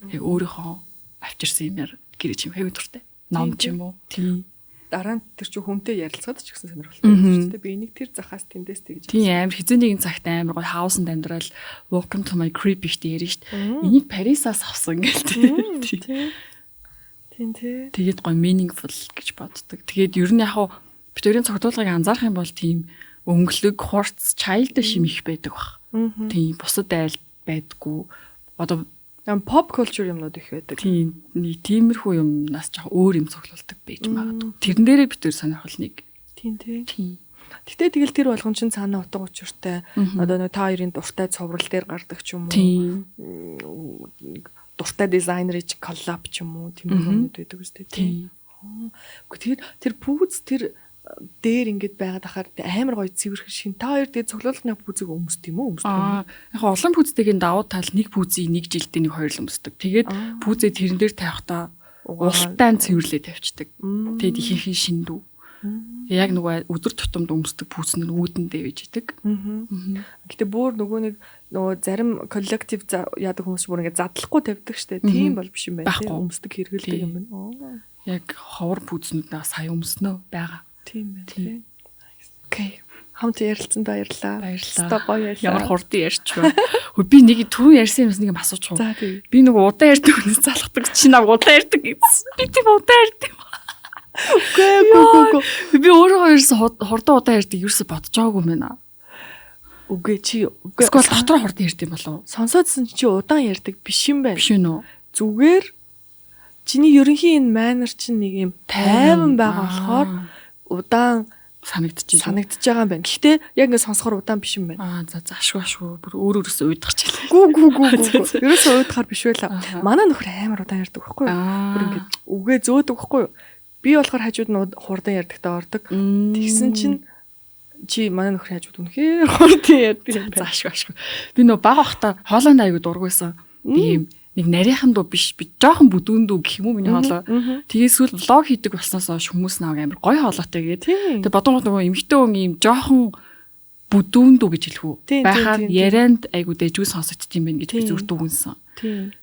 Яг өөрийнхөө авчирсан юмар гэрээ чимэх аюу дуртай. Ном ч юм уу. Тийм. Дараа нь тэр чинь хүнтэй ярилцгаад ч гэсэн сонирхолтой юм шүү дээ. Би энийг тэр захаас тэндээс тэгж. Тийм, амар хэзээ нэгэн цагт амар гоё house анд амьдрал "Welcome to my crib" ихтэй ярина шүү дээ. Энийг Парисаас авсан гэл, тийм. Тийм тий. Тэгээд гоё meaningful гэж боддог. Тэгээд ер нь яг хуу бид хоёрын цогцолгыг анзаарах юм бол тийм өнгөлөг, хурц, childish юм их байдаг баг. Тийм, бусад айл байдггүй. Одоо Pop culture юмнууд их байдаг. Тийм, нэг тиймэрхүү юмнаас жоох өөр юм цуглуулдаг байж магадгүй. Тэрэн дээрээ бид хоёр сонирхол нэг. Тийм тий. Тийм. Гэтэ тэгэл тэр болгон чинь цаана утга учиртай одоо нэг та хоёрын дуртай цуврал дээр гардаг ч юм уу. Дуртай дизайнерыг collab ч юм уу, тийм юмнууд байдаг үстэй, тийм. Үгүй, тэр пүүз тэр дээр ингээд байгаад ахаар амар гоё цэвэрхэн шин. Та хоёр тэгээд цуглуулгын пүүзийг өмсдөг юм уу? Өмсдөг юм. Аа, яг олон пүүзтэйгийн давуу тал, нэг пүүзийг нэг жилдээ нэг хоёр л өмсдөг. Тэгээд пүүзээ тэрэн дээр тавихтаа ултаан цэвэрлээ тавьчихдаг. Тэгээд ихэнх нь шиндүү. Яг нөгөө өдөр тутамд өмсдөг пүүз нь үүдэндээ байж идэг. Гэтэ бүр нөгөө нэг нөгөө зарим collective яадаг хүмүүс бүр ингээд задлахгүй тавьдаг штэ. Тийм бол биш юм байна, тийм, өмсдөг, хэрэгэлдэг юм байна. Яг ховор пүүзнүүдээ сая өмснөө байгаа. Тийм байна, тийм. Okay. Хамт ярилцсанд баярлалаа. Баярлалаа. Өстой гоё байлаа. Ямар хурдан ярьч ба. Хөө, би нэг түрүүн ярьсан юмс нэг юм асуучих уу? За, тийм. Би нэг удаан ярьдаг хүнээс залхдаг. Чи намайг удаан ярьдаг гэсэн. Би тийм удаан ярьдаг юм. Үгүй үгүй үгүй. Би өөрөө ерөөсө хурдан удаан ярьдаг ерөөсө бодож байгаагүй юм байна. Үгүй, чи үгүй. Эсвэл дотор хурдан ярьдаг юм болов уу? Сонсоодсэн чи удаан ярьдаг биш юм байна. Биш үү нөө? Зүгээр чиний ерөнхийн энэ manner чинь нэг юм тайван байгаа болохоор удаан санагдчихэв. Санагдчихж байгаа юм байна. Гэхдээ яг ингэ сонсохоор удаан биш юм байна. Аа, за за, ашгүй ашгүй, бүр өөр өөрөөсөө уйдах чилээ. Гүү гүү гүү гүү. Ерөөсөө уйдахаар биш байлаа. Манай нөхөр амар удаан ярьдаг байхгүй юу? Бүр ингэ үгээ зөөдөг байхгүй юу? Би болохоор хажууд нь хурдан ярьдагтаа ордог. Тэгсэн чинь чи манай нөхөр хажууд үнэхээр хурдан ярьдаг юм За, байна. ашгүй ашгүй. Би нөө бага бахта хоолойнд аягүй дургу байсан. Би юм нэг нарийнхан дуу биш, би жоохон бүдүүн дүү гэх юм уу, миний хоолой. Тэгээ сүүл vlog хийдэг болсноос хойш хүмүүс намайг амар гоё хоолойтой гээд. Тэгээ бодонгот нөгөө эмэгтэй хүн ийм жоохон бүдүүн дүү гэж хэлэх үү? Байхаар ярианд айгуу дэжгүй сонсогдд юм байна гэж би зүр дүгнсэн.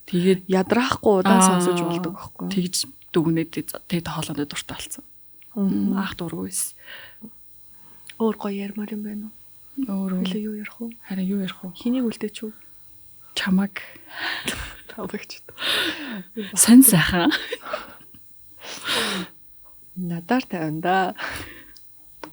Тэгээд Ядраахгүй удаан сонсож болдог байхгүй. Тэгж дүгнээд тэгээд хоолойнд дуртай болсон. Анх дургу байсан. Өөр гоё ярмаар юм байна уу? Өөр Хэлээ, юу ярих вэ? Харин юу ярих вэ? Хэнийг үлдээч үү? Чамаг. Тавагч. Сонь сайхан. Надаар тавина да.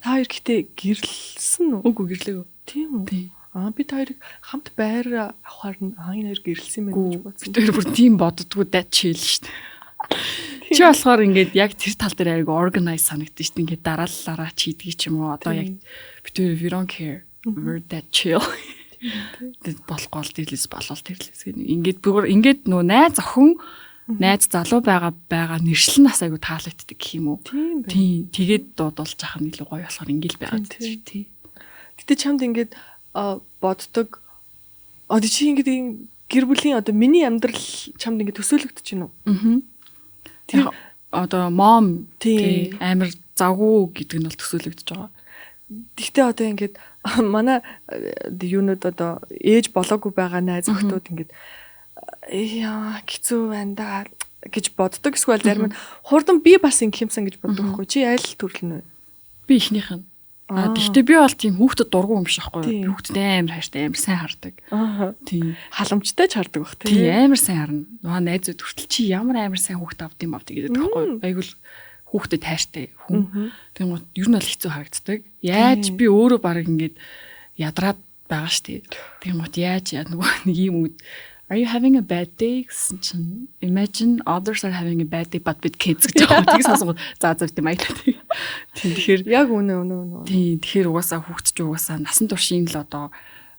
Та хоёр гэтээ гэрлсэн үү? Үгүй, гэрлээгүй. Тийм үү? Тийм. Аа, би та хоёрыг хамт байр авахар нь аа, энэ хоёр гэрлсэн юм байна гэж бодсон. Бид хоёр бүр тийм боддгоо, that chill шүү дээ. Чи болохоор ингээд яг тэр тал дээр айгу organize санагдсан шүү дээ. Ингээд дараалалаараа ч хийдгийг ч юм уу. Одоо яг бид хоёр we don't care. We're that chill. Тэгэд болохгүй бол тэрлээс, болол тэрлээс гэх. Ингээд бүр ингээд нөө найз охин, найз залуу байгаа байгаа нэршил нь бас айгу таалагддаг гэх юм уу. Тийм байна. Тийм. Тэгээд дуудулж ахын илүү гоё болохоор ингээл байгаа тийм. Тий. Гэтэ чамд ингээд боддог. Одоо чи ингээд ийм гэр бүлийн одоо миний амьдрал чамд ингээд төсөөлөгдөж байна уу? Аа. Тэр одоо mom, тий, амар завгүй гэдэг нь бол төсөөлөгдөж байгаа. Гэхдээ одоо ингээд манай юунууд, одоо ээж болоогүй байгаа найз охтууд ингээд яа, хэцүү байна да гэж боддог. Эсвэл зарим нь хурдан би бас ингэх юмсан гэж боддог байхгүй. Чи аль төрөл нь вэ? Би эхнийх нь. А, тэгтээ би бол тийм хүүхдэд дургу юм биш байхгүй юу? Би хүүхдэд амар хайртай, амар сайн хардаг. Тийм. Халамжтай ч хардаг бах. Тийм, амар сайн харна. Наа найзууд хүртэл чи ямар амар сайн хүүхд авд юм авд гэдэг байхгүй юу? Айгуул хүүхдэд хайртай хүн. Тэнгуут ер нь бол хэцүү харагддаг. Яаж би өөрөө баг ингээд ядраад байгаа штэ. Тэнгуут яаж нөгөө нэг ийм үг "Are you having a bad day?" гэсэн чинь "Imagine others are having a bad day but with kids" гэж байгаа. Тийг сонсгоо за за, тийм баярлалаа. Тийм, тэгэхээр Яг үнэ үнэ үнэ. Тийм, тэгэхээр угаасаа хүүхд чи угаасаа насан туршийн л одоо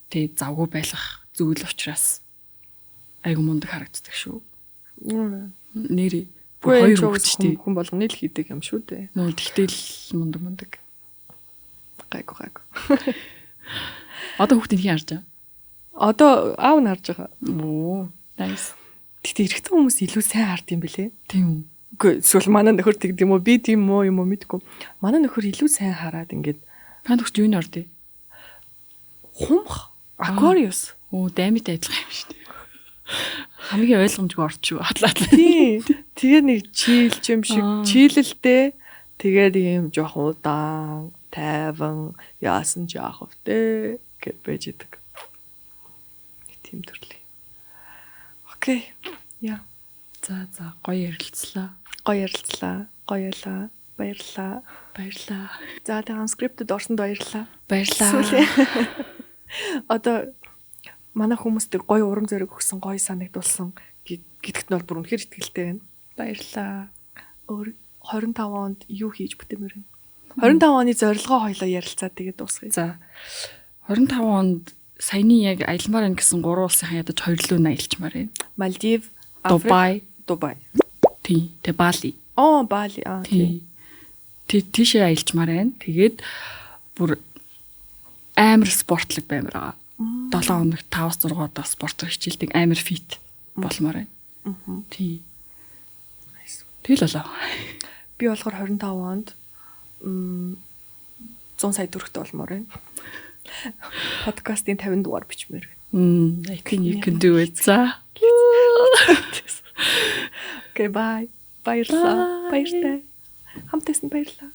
тий завгүй байх зүйл учраас айгу мундаг харагддаг шүү. Нэрээ бүр хоёр хүүхд тий. Хүн болгоны л хийдэг юм шүү дээ. Нөө тэгтэл мундаг мундаг. Гайгүй гайгүй. Одоо хүүхдийг хэн харж байгаа? Одоо аав нь харж байгаа. Оо, nice. Гэтэ эрэгтэй хүмүүс илүү сайн хард юм бэлээ. Тийм үү? Үгүй, эсвэл манай нөхөр тэгд юм уу? Би тийм муу юм уу, мэдгүй. Манай нөхөр илүү сайн хараад ингээд Та нөхөр юу норд? Хумх. Aquarius. Оо, даймитай адилхан юм шүү дээ. Хамгийн ойлгомжгүй орч шүү. Хатлаа. Тийм. Тэгээ нэг chill ч юм шиг chill элтэй. Тэгээд ийм жоохон удаан, тайван, яасан ч яах вэ гэд байж идэг. Тийм төрлийн. Okay. Яа. За, гоё ярилцлаа. Гоё ярилцлаа. Гоё ялаа. Баярлалаа. Баярлалаа. За, тэгээ Unscripted орсонд баярлалаа. Баярлалаа. Сүүлийн. Одоо манай хүмүүст гоё урам зориг өгсөн, гоё санагдуулсан гэдэгт нь бол бүр үнэхээр итгэлтэй байна. Баярлалаа. Өөр 25 онд юу хийж бүтэмээр байна? 25 оны зорилгоо хоёлоо ярилцаад тэгээд дуусгая. За, 25 онд саяны яг аялмаар байна гэсэн гурван улсын ядаж хоёр лөө аялчмаар байна. Малдив, Дубай, Дубай. Тийм. Тэгээ Бали. Оо, Бали. Аа, тийм. Тийшээ аялчмаар байна. Тэгээд бүр амар спортлог баймар байгаа. 7 хоногт 5-6 удаа спортоор хичээлдэг, амар fit болмоор байна. Тийм. Тэгэл болоо. Би болохоор 25 онд 100 сая төгрөгтэй болмоор байна. Подкастын 50 дугаар бичмээр байна. I think you can do it. За. Okay, bye. Баярлалаа. Баяртай. Хамт байсан баярлалаа.